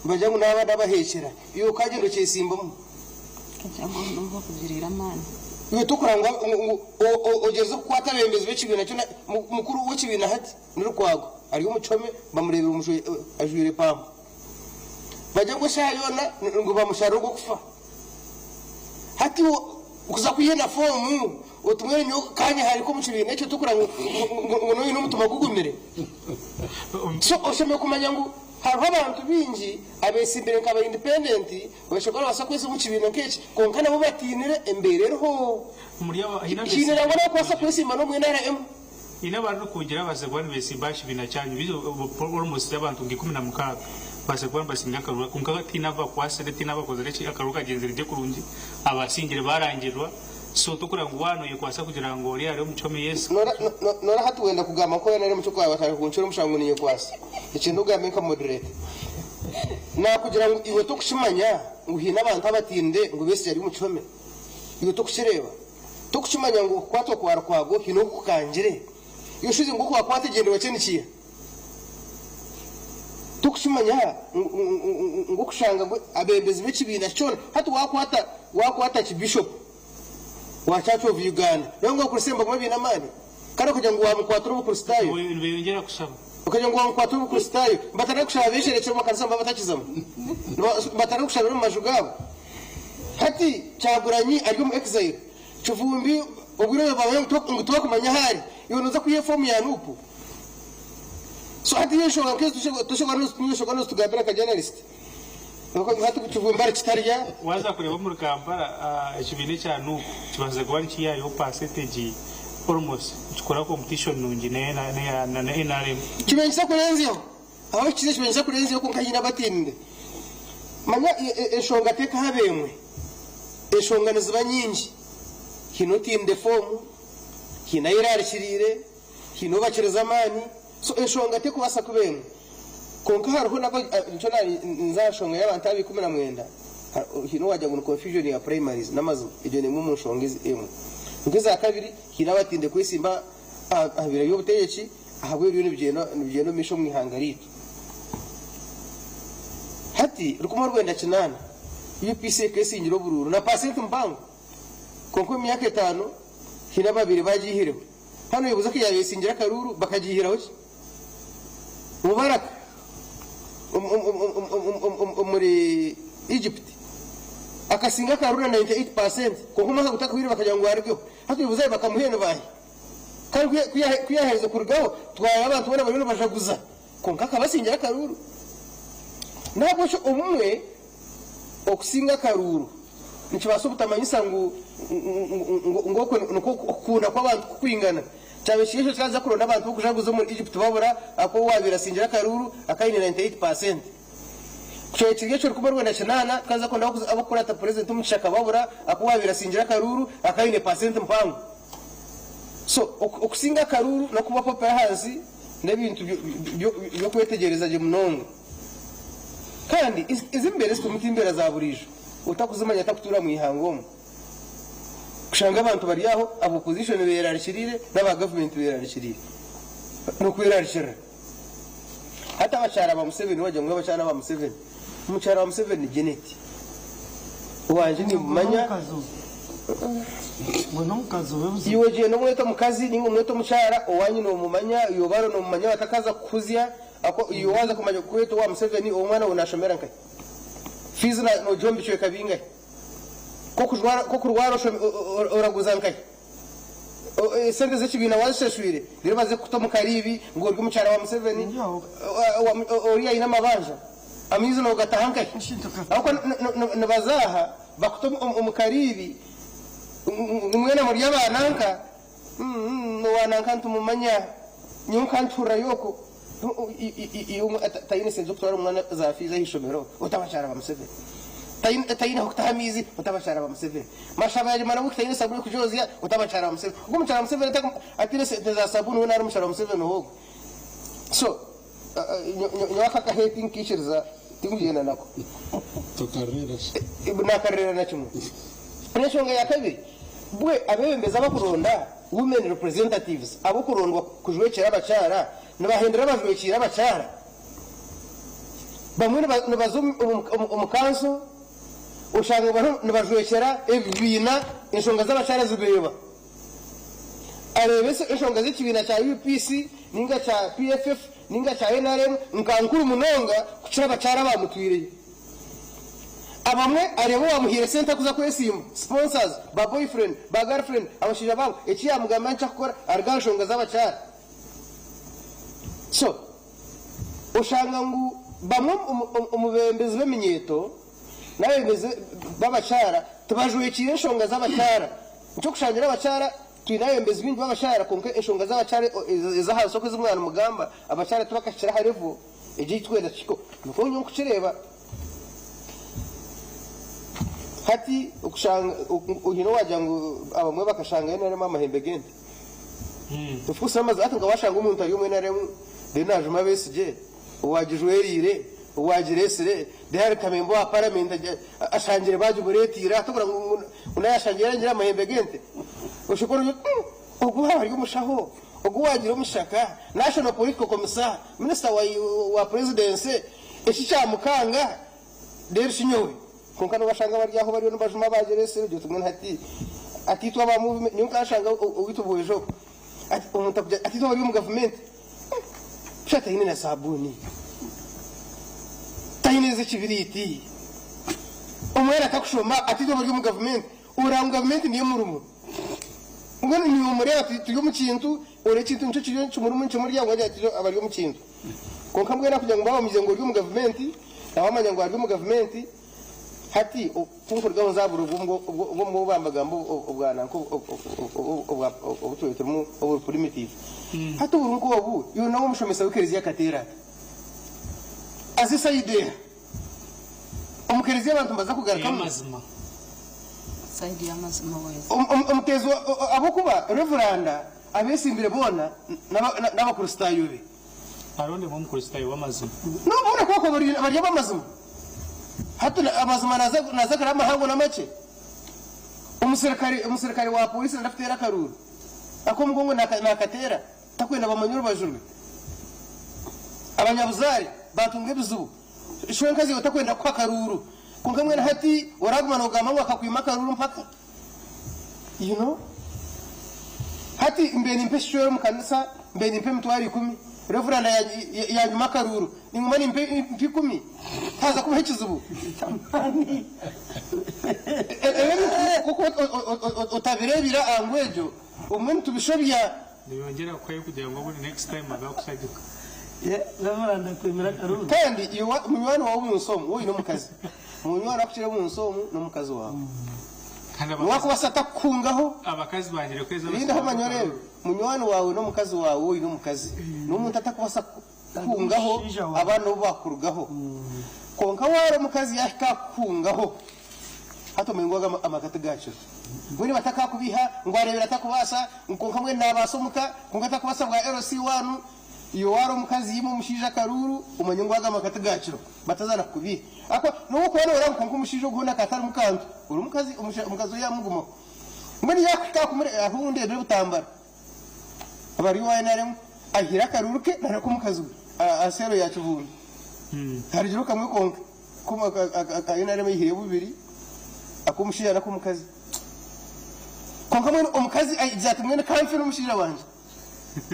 nibagira ngu naaba nabaheekyera, iwe okagyenda okyesimbamu. Iwe tokuranga ngu ogyerize kukwata abebembezi b'ekibiina kyona, mukuru w'ekibiina hati ni Lukwago ari omu kihome bamureebire ajwaire pampa. Bagye ngu eshaaha yoona ngu bamusharire ogw'okufa. Hati iwe kuza kwiha na foomu oti mbwenu nyowe kanyehare omu kibiina ekyo tokureba ngu noine omutima gugumire? So oshemereire kumanya ngu hariho abantu baingi abetsimbire nka aba independent bashobora kuba nibabaasa kweza omu kibiina nk'eki kwonka nabo batiinire embeera eriho. Haine nangwa n'abarikubaasa kwetsimba n'omu NRM. Haine abarikugira ababaasize kuba nibeesimba aha kibiina kyanyu, beitu almost abantu nka 16 babaasize kuba nibasinga akaruru kwonka tihaine abu bakwatsire, tihaine abu bakozire ki, akaruru kagyenzire gye kurungi, abasingire baarangirwa, so tokureba ngu waaba noyekwatsa kugira ngu oriya ari omu kihome yes. Noora hati wenda kugamba nka oriya nari omucwe gwawe batandika kuncwera omushango ngu ninyekwatsa, ekyo ndogambe nka moderator. Naakugira ngu iwe tokukimanya ngu haine abantu abatiinire ngu Besigye ari omu kihome? Iwe tokukireeba? Tokukimanya ngu okukwatwa kwa Lukwago haine oku kukangire? Iwe shuzi ngu oku wakwata egyendererwa kye nikiiha? Tokukimanya ngu okushanga ngu abebembezi b'ekibiina kyona hati wakwata wakwata Archbishop wa Church of Uganda nawe ngu Abakristaayo nibaguma baine amaani? Kandi okagira ngu wamukwatira Obukristaayo? Nibeyongyera kushaba. Okagira ngu wamukwatira Obukristaayo? Nibatandika kushaba besherekire omu makanisa nibaba batakizamu. Nibatandika kushabira omu maju gaabo. Hati Kyagulanyi ari omu exile, Kivumbi obwire obu bamanya ngu tibakumanya ahu ari, iwe noza kwiha efoomu ya Nup? So hati iwe enshonga nk'ezo toshobora nozitugambira nka journalist? Hati Kivumbi ari Kitarya. Waaza kureeba omuri Kampala, ekibiina ekya Nup kibaasize kuba nikiihayo percentage almost nikikora competition nungi n'eya NRM. Kibenyisa kurenzyaho. Aho ekikiza ekibenyisa kurenzyaho kwonka haine abatiinire. Manya enshonga tekahaba emwe, enshonga niziba nyingi. Haine otiinire foomu, haine ayerarikiriire, haine obakirize amaani, so enshonga tekubaasa kuba emwe. Kwonka hariho nabo nikyo ninza aha nshonga y'abantu aba 19, haine owagira ngu ni confusion ya primaries, n'amazima egyo n'emwe omu nshonga emwe. Kwonka eza kabiri haine abatiinire kwesimba aha biro by'obutegyeki ahabw'ebiriyo nibigyenda omu maisho omu ihanga ryaitu. Hati 1980 UPC ekesingire oburuuru na paasenti mpango kwonka omu myaka etaano haine ababaire bagiihireho. Hanu oyebuuza ku yaabaire esingire akaruuru bakagiihiraho ki? Mubaraka omuri Egypt akasinga akaruuru na 98% kwonka omwaka gutakahweire bakagira ngu arugeho. Hati oyebuuza bakamuha ni baahi? Kandi ku yaaherize kurugaho, twareba abantu boona bariyo nibajaguza, kwonka akabasingira akaruuru. N'ahabw'ekyo obumwe okusinga akaruuru nikibaasa obutamanyisa ngu ngu okwo nikwo okukunda kw'abantu kukwingana. Kyaba kiri ekyo kikaza kuronda abantu b'okujaguza omuri Egypt babura ahakuba owaabaire asingire akaruuru akaine 98 paasenti. Ku kyabaire kiri ekyo 1980 tukaza kuronda ab'okukurata purezidenti omu kishaka babura ahakuba owaabaire asingire akaruuru akaine paasenti mpango. So okusinga akaruuru n'okuba popular ahansi n'ebintu by'okwetegyereza gye munonga. Kandi ezi mbeera ezi turimu ti mbeera za buriijo, otakuzimanya takutuura mu ihanga omu. Kushanga abantu bari aho aba opposition berarikiriire n'aba government berarikiriire. N'okwerarikirira. Hati abakyara ba Museveni wagira ngu abakyara n'aba Museveni. Omukyara wa Museveni ni Janet. Owangye nimmumanya. Iwe gyenda omwete omukazi ninga omwete omukyara owanyu nomumanya, iwe baro nomumanya batakaza kukuhuzya, iwe waza kumanya kukweta owa Museveni ow'omwana wawe nashomera nkahi? Fees nogiha omu bicweka bingahi? Kokurwara oraguza nkahi? Esente z'ekibiina wazishashwire? Reero baze kukuta omu kariibi ngu ori omukyara wa Museveni, oriya aine amabanja, amaizi nogataha nkahi? Ahabw'okuba nibaza aha bakuta omu kariibi ngu mwena muri aba nanka, owa nanka nitumumanya, nyowe nkantuurirayo okwo. Taine sente z'okutwara omwana za fiizi aha ishomero, ota abakyara ba Museveni. Taine ah'okutaha amaizi, ota abakyara ba Museveni. Mashaba yagimara wiiki taine sabuni y'okugyozya, ota abakyara ba Museveni. Ogwo omukyara wa Museveni ataine sente za sabuni weena ari omukyara wa Museveni ogwo. So nyowe aka akahe tinkaikiriza, tinkugyenda nako. Nakarreera na kimwe. N'enshonga ya kabiri, bwe abeebembezi abakuronda women representatives, abokurondwa kujwekyera abakyara, Nibahendera abajwekiire abakyara. Bamwe nibaza omu kanso oshanga bariho nibajwekyera ebibiina enshonga z'abakyara zibeeba. Areeba enshonga z'ekibiina kya UPC ninga kya PFF ninga kya NRM nka nkuru munonga kukira abakyara abamutwireyo. Abamwe areeba owamuhaire sente akuza kwesimba, sponsors, ba boyfriend, ba girlfriend, abashaija baabo eki yamugamba nikyo akukora aruga aha nshonga z'abakyara. So, oshanga ngu bamwe omu beebembezi b'eminyeeto n'abeebembezi b'abakyara tibajwekiire enshonga z'abakyara. Nikyo kushangira abakyara twine abeebembezi baingi b'abakyara kwonka enshonga z'abakyara ez'ahansi oku ezi mwaba nimugamba abakyara tibakahikire aha level egi ei turikwenda tuhikeho. Nikwo nyowe nkukireeba. Hati okushanga oine owaagira ngu abamwe bakashanga NRM amahembe g'ente. Of course n'amazima hati nka washanga omuntu ari omu NRM then najuma Besigye owagijwereire, owagiresire then ari nka member wa parliament ashangire bagimureteire hati ogura ngu nawe ashangire yarengire aha mahembe g'ente oshobora kugira oti ogu waaba ari omushaho, ogu wagira omushaka, national political commissar, minister wa presidency eki kyamukanga reero shi nyowe? Kwonka nobashanga bari aho bariyo nibajuma abagiresire ogire oti mbwenu hati ati itwe aba movement nyowe nkashanga owaitu bwojo ogu ati omuntu akugira ati itwe abari omu gavumenti busha taine na sabuuni taine z'ekibiriiti omwana atakushoma ati itwe abari omu gavumenti oraba ngu gavumenti niyo murimo mbwenu niiwe omureeba turi omu kintu ori ekintu nikyo kiriyo nikimurimu nikimurya ngu agira ati abari omu kintu. Kwonka mbwenu akugira ngu baaba bamanyire ngu ori omu gavumenti, nawe amanya ngu ari omu gavumenti, hati ku nkurugaho nza aha buriri bw'omu bambagamba obwa nanka obu tubaire turimu oburi primitive. Hati oburi nk'obu, iwe nawe omushomesa w'ekereziya akateera ata? Aza esayidi eha? Omu kereziya abantu nibaza kugarukamu? Omuteezi ahabw'okuba Revuranda abeesimbire boona n'Abakristaayo be. Arooni oba Omukristaayo w'amazima. N'obu boona kwakwo bari ab'amazima. Hati amazima naaza kare amahango n'amakye. Omuserukare omuserukare wa pooriisi naija kuteera akaruuru. Ak'omugongo naakateera, takwenda bamanye orubaju rwe. Abanyabuzaare baatunga ebizibu, shwenkazi yaawe takwenda kukuha akaruuru. Kwonka mbwenu hati oraaguma noogamba ngu akakwima akaruuru mpaka. You know? Hati mbe nimpa ekicwero omu kanisa, mbe nimpa emitwaro ikumi, Reverand yanyima akaruuru, ninguma nimpa ikumi, haza kubaho ekizibu. Ebyo ebintu ku orikuba otabireebire aha ngu egyo, obumwe nitubishobya. Nibongyera kuhayo kugira ngu obundi next time abe akushagika. Kandi iwe munywani waawe omu nsi omu, waaba oine omukazi, munywani akukira omu nsi omu n'omukazi waawe. Niwe akubaasa atakukungaho. Abakazi bangire kweza Rindaho omanye oreebe. Munywani waawe n'omukazi waawe waaba oine omukazi, n'omuntu atakubaasa kukukungaho abaana obu baakurugaho. Kwonka waaba omukazi yaahika aha kukukungaho, hati omanye ngu ago amaka tigaakira. Mbwenu batakakubiiha ngu areebire atakubaasa, ngu kwonka mbwenu naabaasa omuka, kwonka takubaasa bwa LC one. Iwe waara omukazi yima omushaija akaruuru, omanye ngu ago amaka tigaakiro. Bataza na kukubiiha. Ahakuba n'obu okuba nooraba kwonka omushaija ogu hoona akatarimu kantu, ori omukazi, omukazi we yaamugumaho. Mbwenu yaakuhika aha kumure, hariho ou ndeebire Butambara, abari owa nrm, aihire akaruuru ke naareka omukazi we. Aha seero ya Kivumbi harugireho kamwe konka aka NRM eihireyo bubiri ak'omushaija n'ak'omukazi. Kwonka mbwenu omukazi agira ati mbwenu ka nfe n'omushaija wangye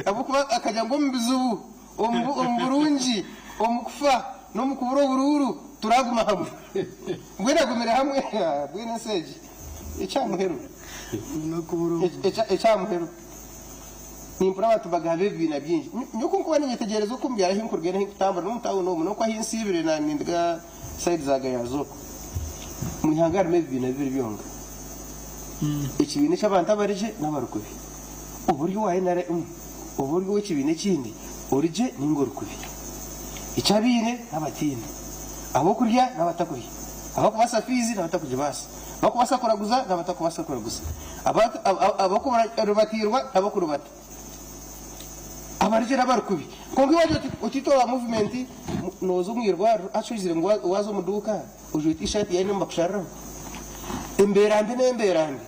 ahabw'okuba akagira ngu omu bizibu, omu burungi, omu kufa n'omu kubura oburuuru turaguma hamwe. Mbwenu agumire hamwe mbwenu ensi egi ekya muheru ekya muheru. Nimpurira abantu nibagamba ebibiina bingi. Nyowe ku ndikuba ninyetegyereza oku omu byaro ahu nkuruga n'ahu nkutambura n'omu tawuni omu n'oku ahu nsiibire na ninduga sayidi za Gayaza okwo. Omu ihanga harimu ebibiina bibiri byonka. Ekibiina eky'abantu abari gye n'abari kubi. Oba ori owa NRM oba ori ow'ekibiina ekindi, ori gye nainga ori kubi. Eky'abaine n'abataine, ab'okurya n'abatakurya, abarikubaasa fiizi n'abatakugibaasa, abarikubaasa kuraguza n'abatakubaasa kuraguza. Abarikuribatirwa n'abarikuribata, abarigye n'abarikubi. Kwonka iwe wagira oti otiitwe aba movement nooza omu irwariro haza oizire ngu waaza omu duuka ojwaire tishaati yawe nibakushariraho. Embeera mbi n'embeera mbi.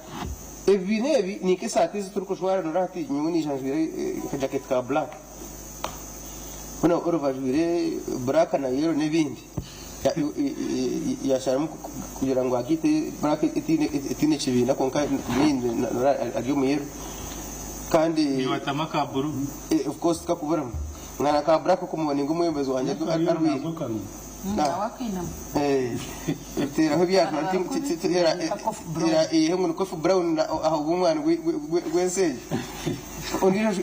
Ebibiina ebi ni nk'esaati ezi turikujwara noreeba hati nyowe naija njwaire akajaketi ka black. Hoona Oliver ajwaire black na yellow n'ebindi. Yasharamu kugira ngu agiite black etaine kibiina kwonka main ari omu yellow. Kandi Nibatama aka blue. Of course tikakuburamu. Mwana aka black okumubona ninga omwebembezi wangye arwaire. Teeraho ebyajwara ngu ni coffee brown ahabw'omwani gw'ensi egi. Ondiijo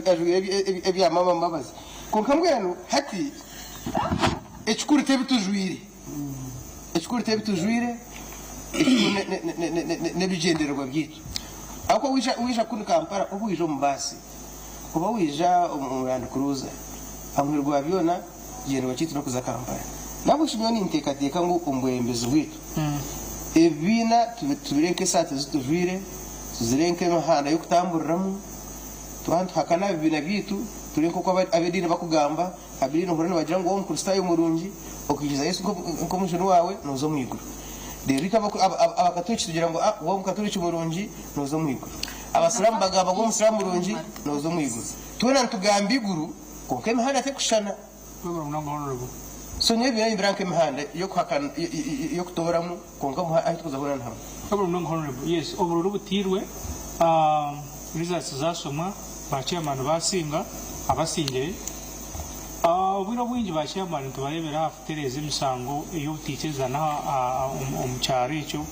ajwaire ebya maama Mbabazi. Kwonka mbwenu hati ekikuru t'ebi tujwaire, ekikuru t'ebi tujwaire, ekikuru n'ebigyendererwa byaitu. Ahabw'okuba waija kunu Kampala oba waija omu baasi, oba waija omu Land Cruiser, aha muheru gwa byona ekigyendererwa kyaitu n'okuza Kampala. N'ahabw'ekyo nyowe ninteekateeka ngu omu bwebembezi bwaitu, ebibiina tubire nk'esaati ezi tujwaire, tuzire nk'emihanda y'okutamburiramu, Twaba nituhakana aha bibiina byaitu, turi nk'oku ab'ediini barikugamba. Ab'ediini ohurira nibagira ngu waaba Omukristaayo murungi, okaikiriza Yesu nk'Omujuni waawe, nooza omu iguru. Reero itwe Abakaturiki tugira ngu waaba Omukaturiki murungi, nooza omu iguru. Abasiraamu bagamba ngu waaba Omusiraamu murungi, nooza omu iguru. Twena nitugamba iguru, kwonka emihanda terikushushana. So nyowe ebibiina nimbireba nk'emihanda y'okutooramu, kwonka ahu turikuza hoona ni hamwe. Yes, obururu butairwe, results zashomwa, ba chairman basinga, abasingire. Obwire obwingi ba chairman nitubareebera aha kutereeza emisango ey'obutaikirizana omu kyaro ekyo,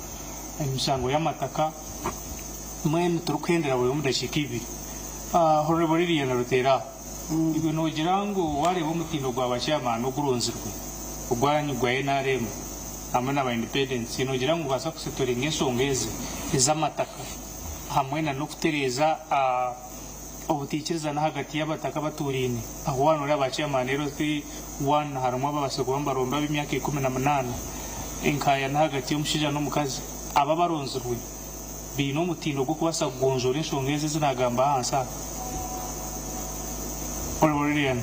emisango y'amataka, mbwenu turikuhendera buri omu dakiika ibiri. Honourable Lilian Ruteera aho. Iwe noogira ngu waareeba omutindo gwa ba chairman oguronzirwe ogwanyu gwa nrm hamwe na ba independents, noogira ngu gubaasa kusetoringa enshonga ezi ez'amataka hamwe na n'okutereeza obutaikirizana ahagati y'abataka abatuuraine? Aho waaba nooreeba ba chairman LC one harimu ababaasize kuba nibarondwa ab'emyaka 18, enkaayana ahagati y'omushaija n'omukazi. Abo abaronzirwe baine omutindo gw'okubaasa kugonjoora enshonga ezi ezi naagamba ahansi aha. Honourable Lilian.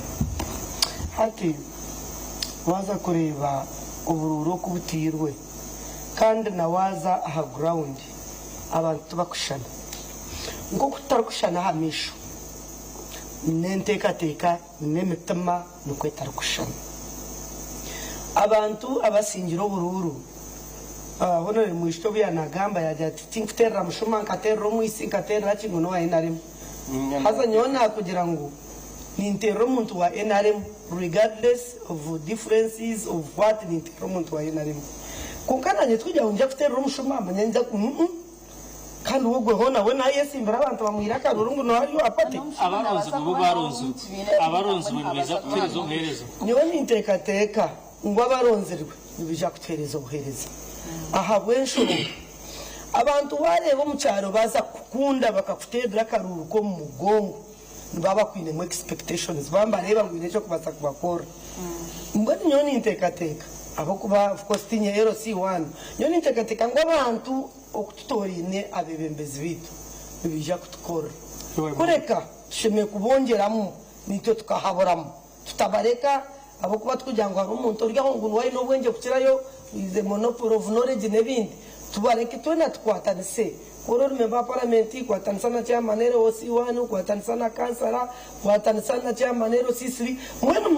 Hati waaza kureeba oburuuru oku butairwe kandi na waaza aha ground abantu tibakushushana. Nk'oku tutarikushushana aha maisho, n'enteekateeka n'emitima nikwo etarikushushana. Abantu abasingire oburuuru, Honourable Mwishiki obu yaanagamba yaagira ati tinkuteerera mushuma, nkateerera omwitsi, nkateerera ki ngu n'owa NRM. Haza nyowe naakugira ngu ninteerera omuntu wa NRM regardless of differences of what ninteerera omuntu wa NRM. Kwonka naanye tikugira ngu ninza kuteerera omushuma manya ninza mm. Kandi we ogwe hoona we naayesimbira abantu bamwire akaruru ngu noha ari owa party. Abaronzirwe bo baronzirwe. Abaronzirwe nibaija kutuheereza obuheereza. Nyowe ninteekateeka ngu abaronzirwe nibaija kutuheereza obuheereza ahabw'enshonga abantu waareeba omu kyaro baaza kukukunda bakakuteerera akaruuru k'omu mugongo nibaba bakwinemu expectations baba nibareeba ngu haine eki orikubaasa kubakorera. Mbwenu nyowe ninteekateeka ahabw'okuba of course tiinye LC one, nyowe ninteekateeka ngu abantu Oku tutooraine abeebembezi baitu nibaija kutukorera. Kureka tushemereire kubongyeramu naitwe tukahaburamu. Tutabareka ahabw'okuba turikugira ngu hariho omuntu ori aho ngu niwe aine obwengye kukirayo, he is a monopoly of knowledge n'ebindi. Tubareke twena tukwatanise. Ku ori memba wa paramenti, kwatanisa na chairman LC one, kwatanisa na kansara, kwatanisa na chairman LC three, mbwenu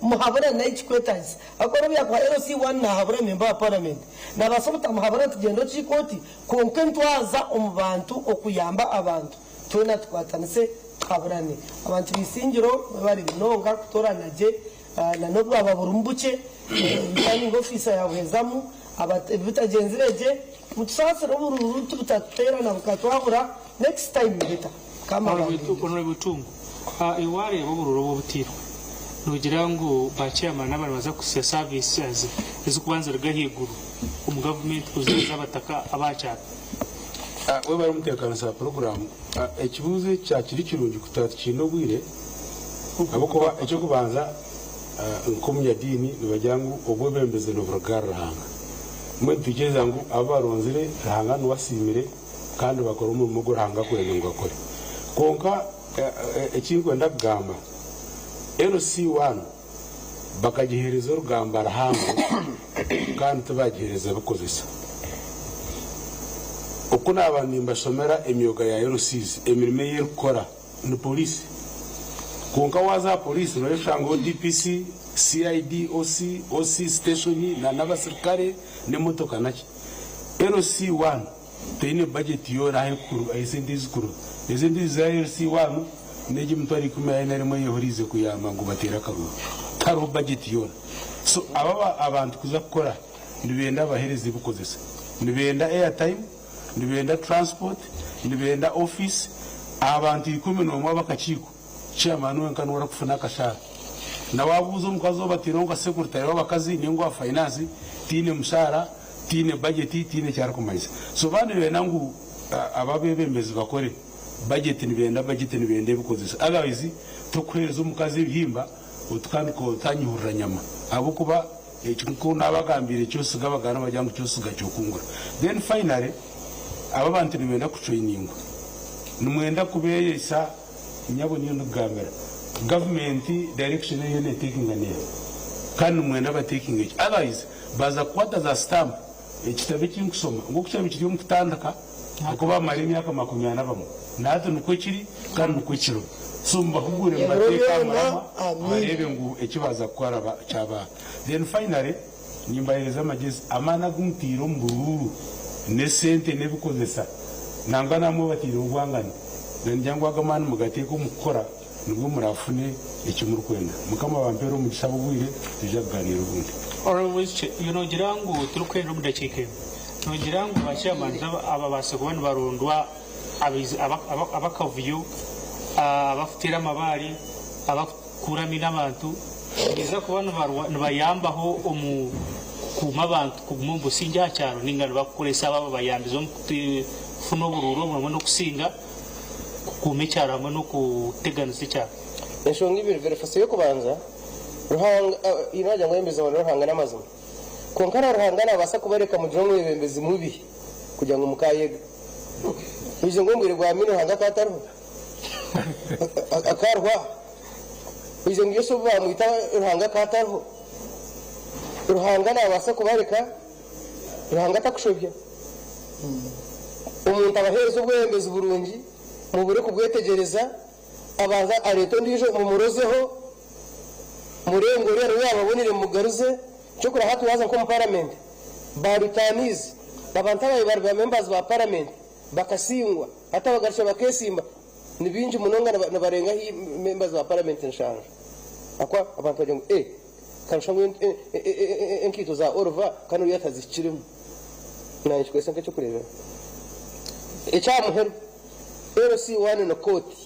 muhaburane ekikwetagisa. Ahakuba obu yaakuha LC one naahabura memba wa paramenti. Naabaasa obutamuhabura nti gyenda okiike oti, kwonka entwaza omu bantu okuyamba abantu. Twena tukwatanise tuhaburane. Abantu b'Isingiro mwebare munonga kutoorana gye na n'obu bwaba burimu bukye, returning officer yaabuhezamu, ebitagyenzire gye mutusaasire oburuuru tibutatuteerana bukatwahura, next time better. Mukama abarinde. Honourable Itungo, iwe wareeba oburuuru obu obutairwe, nogira ngu ba chairman aba nibaza kuhitsya services ezirikuba niziruga ahaiguru omu gavumenti kuziheereza abataka aba kyaro? Webare omuteekanisa wa puroguraamu. Ekibuuzo eki kya kiri kirungi kutaba tukiine obwire ahabw'okuba eky'okubanza nk'omunyadiini nibagira ngu obwebembezi niburuga ahari Ruhanga. Mbwenu nitwikiriza ngu abu baronzire Ruhanga niwe asiimire kandi bakora omurimo ogu Ruhanga arikwenda ngu bakore. Kwonka eki ndikwenda kugamba, LC one bakagiheereza orugamba ruhango kandi tibagiheereza bikozesa. Oku naaba nimbashomera emyoga ya LCs, emirimo ei erikukora ni poriisi. Kwonka waaza aha poriisi noyeshangaho DPC, CID, OC, OC station n'abasirikare n'emotoka naki. LC one Teine budget yoona ahu esente ezikuruga. Esente ezi za LC one n'egi emitwaro ikumi ahi na rimwe eyehuriize kuyamba ngu bateere akaruru. Tihariho budget yoona. So aba abantu kuza kukora nibenda abaheereza ebikukozesa. Nibenda airtime, nibenda transport, nibenda office. Abantu 11 ab'akakiiko, chairman wenka niwe arikufuna akashaara. Na waabuuza omukazi ou bataireho nka secretary w'abakazi ninga owa finance, tihaine mushaara. Tihaine bajeti, tihaine eki arikumanyisa. So baaba nibenda ngu abo abeebembezi bakore bajeti, nibenda bajeti, nibenda ebikozesa. Otherwise tokuheereza omukazi ebihimba oti kandi otanyihurira nyama ahabw'okuba ekyo nk'oku naabagambiire ky'osiga abaganda nibagira ngu ky'osiga ky'okungura. Then finally aba abantu nibenda kutrainingwa. Nimwenda kubeeyesa nyabo niyo ndikugambira gavumenti direction ei eriyo neetekinga neeha kandi nimwenda batekinge ki otherwise Baaza kukwata za sitampu, ekitabo eki nkusoma, nk'oku kyaba kiri omu kutandika, nikwo baamara emyaka 40 bamwe. Na hati nikwo kiri, kandi nikwo kiriho. So mubahugure, Ebiro mubateeke aha byona. muramwa, Amiina. bareebe ngu eki baaza kukora kyabaha. Then finally, nimbaheereza amagyezi, amaani agu mutaire omu buruuru, n'esente n'ebikozesa, nangwa namwe abataireho obwangani, ningira ngu ago amaani mugateeke omu kukora, Nibwo muraafune eki murikwenda. Mukama abampeere omugisha ab'obwire, twija kugaaniira obundi. Honourable Iwe nogira ngu turikuhendera omu dakiika emwe, nogira ngu ba chairmans ababaasa kuba nibarondwa ab'akavuyo, abakuteera amabaare, abakukuura amaino abantu, nibaija kuba nibayambaho omu kukuuma abantu kuguma omu busingye aha kyaro nainga nibakukoresa abo ababayambize omu kufuna oburuuru obwo hamwe n'okusinga? Kukuuma ekyaro hamwe n'okuteganisa ekyaro. Enshonga ibiri, Verifasi ey'okubanza, Ruhanga, haine owagira ngu ayebembezi abona Ruhanga n'amazima. Kwonka na Ruhanga naabaasa kubareka mugire omwebembezi mubi kugira ngu mukaayega. Oize ngu omu bwire bwa Amini Ruhanga akaba atariho? Akaba ariho aha? Oize ngu Yesu obu baamwita Ruhanga akaba atariho? Ruhanga naabaasa kubareka Ruhanga atakushobya. Omuntu abaheereza obwebembezi burungi, mubure kubwetegyereza, abanze areete ondiijo mumurozeho, mureebe ngu oriya niwe yaababonire mumugaruze. Kyokora hati waaza nk'omu paramenti, ba returnees, abantu abaabaire bari ba members ba paramenti bakasingwa, hati abagarukire bakeesimba, ni baingi munonga nibarenga haihi members ba paramenti nshanju. Ahakuba abantu bagira ngu ee. Nkarushwa ngu enkaito za Oliver kandi oriya tazihikiremu. Naanye nkikoresa nk'eky'okureeberaho. Eky'aha muheru, LC one ni kooti.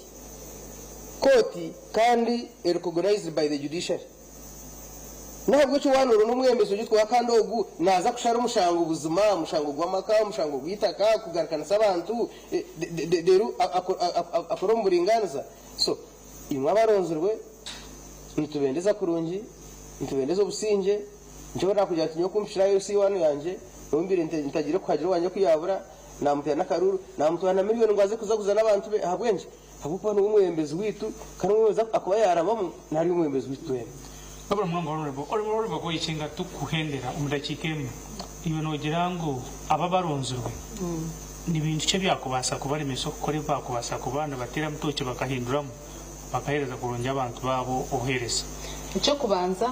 Kooti kandi eri recognized by the judiciary. N'ahabw'ekyo waaba nooronda omwebembezi ogitwaho kandi ogu naaza kushara omushango buzima, omushango gw'amaka, omushango gw'eitaka, kugarukanisa abantu, reero akore omu buringaaniza. So Imwe abaronzirwe, nitubendeza kurungi, nitubendeza obusingye. Nikyo nakugira nti nyowe kumpikire aha LC one yangye, nobu mbaire ntagiire kuhagira owangye ku yaabura, namuteera n'akaruuru, namutwara na miriyoni ngu aze kuzaguza n'abantu be. Ahabw'enki? Ahabw'okuba niwe mwebembezi waitu, kandi omwebembezi akuba yaarabamu, nari omwebembezi waitu twena. Wabura munonga Honourable. Honourable Koichi nga tukuhendera omu dakiika emwe. Iwe noogira ngu abo abaronzirwe ni bintu ki ebyakubaasa kubaremesa okukora ebi baakubaasa kuba nibateeramu tooki bakahinduramu bakaheereza kurungi abantu baabo obuheereza? Eky'okubanza,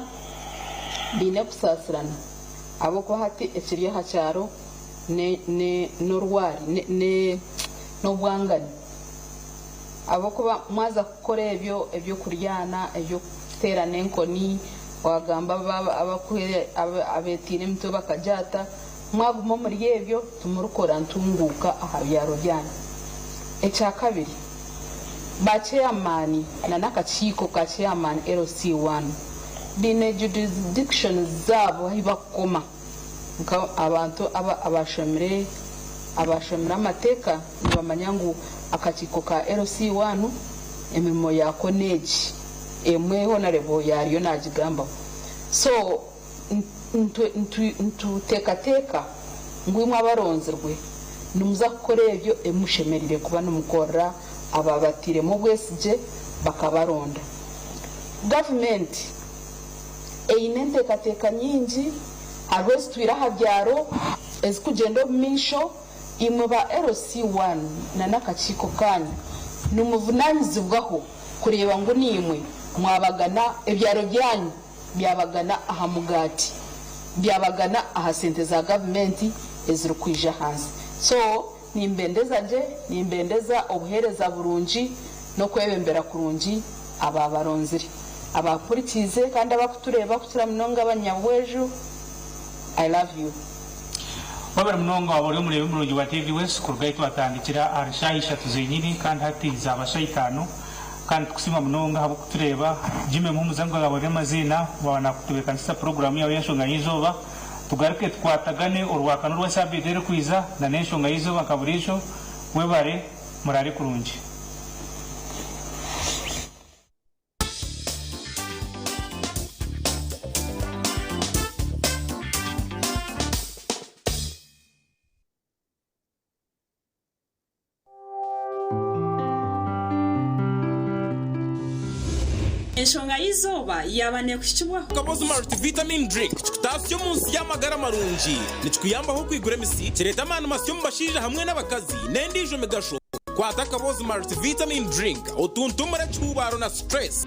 baine kusaasirana ahabw'okuba hati ekiri aha kyaro n'orwari, n'obwangani. Ahabw'okuba mwaza kukora ebyo eby'okuryana, eby'okuteerana enkoni, waagamba abeetaire emitwe bakagyata, mwaguma omuri ebyo timurikora ntunguuka aha byaro byanyu. Ekya kabiri, ba ceyamaani na n'akakiiko ka ceyamaani LC I baine jurisdictions zaabo ahu bakukoma. Nka abantu abashomire abashomire amateeka nibamanya ngu akakiiko ka LC I emirimo yaako n'egi, emwe Honarebo yaariyo naagigambaho. So nituteekateeka ngu imwe abaronzirwe nimuza kukora ebyo ebi mushemereire kuba nimukorera ababatairemu obwesigye bakabaronda. Gavumenti eine enteekateeka nyingi, hariho ezitwire aha byaro, ezikugyenda omu maisho. Imwe ba LC I na n'akakiiko kaanyu nimuvunanizibwaho kureeba ngu naimwe mwabagana ebyaro byanyu byabagana aha mugaati, byabagana aha sente za gavumenti ezirikwija ahansi. So nimbendeza gye, nimbendeza obuheereza burungi n'okwebembera kurungi abaabaronzire. Abakuhurikiize kandi abakutureeba kukira munonga abanyabweju, I love you. Webare munonga waba ori omureebi murungi wa TV West kuruga ahi twatandikira ahari shaaha ishatu zenyini kandi hati zaaba shaaha itaano kandi nitukusiima munonga ahabw'okutureeba. Jimmy Muhumuza ngu agaba ari amaziina waaba nakutebeekanisiza puroguraamu yaawe ey'enshonga y'eizooba. Tugaruke tukwatagane orwakana orwa saabiiti erikwija na n'enshonga y'eizooba nka buriijo. Webare, muraare kurungi. Enshonga y'eizooba yaaba neekuhikibwaho. Kabozi Multivitamin Drink kikutaasya omu nsi y'amagara marungi. Nikikuyambaho okwigura emisi, kireeta amaani masya omu bashaija hamwe n'abakazi, n'endiijo migasho. Kwata Kabozi Multivitamin Drink otuntumure ekihuubaaro na stress.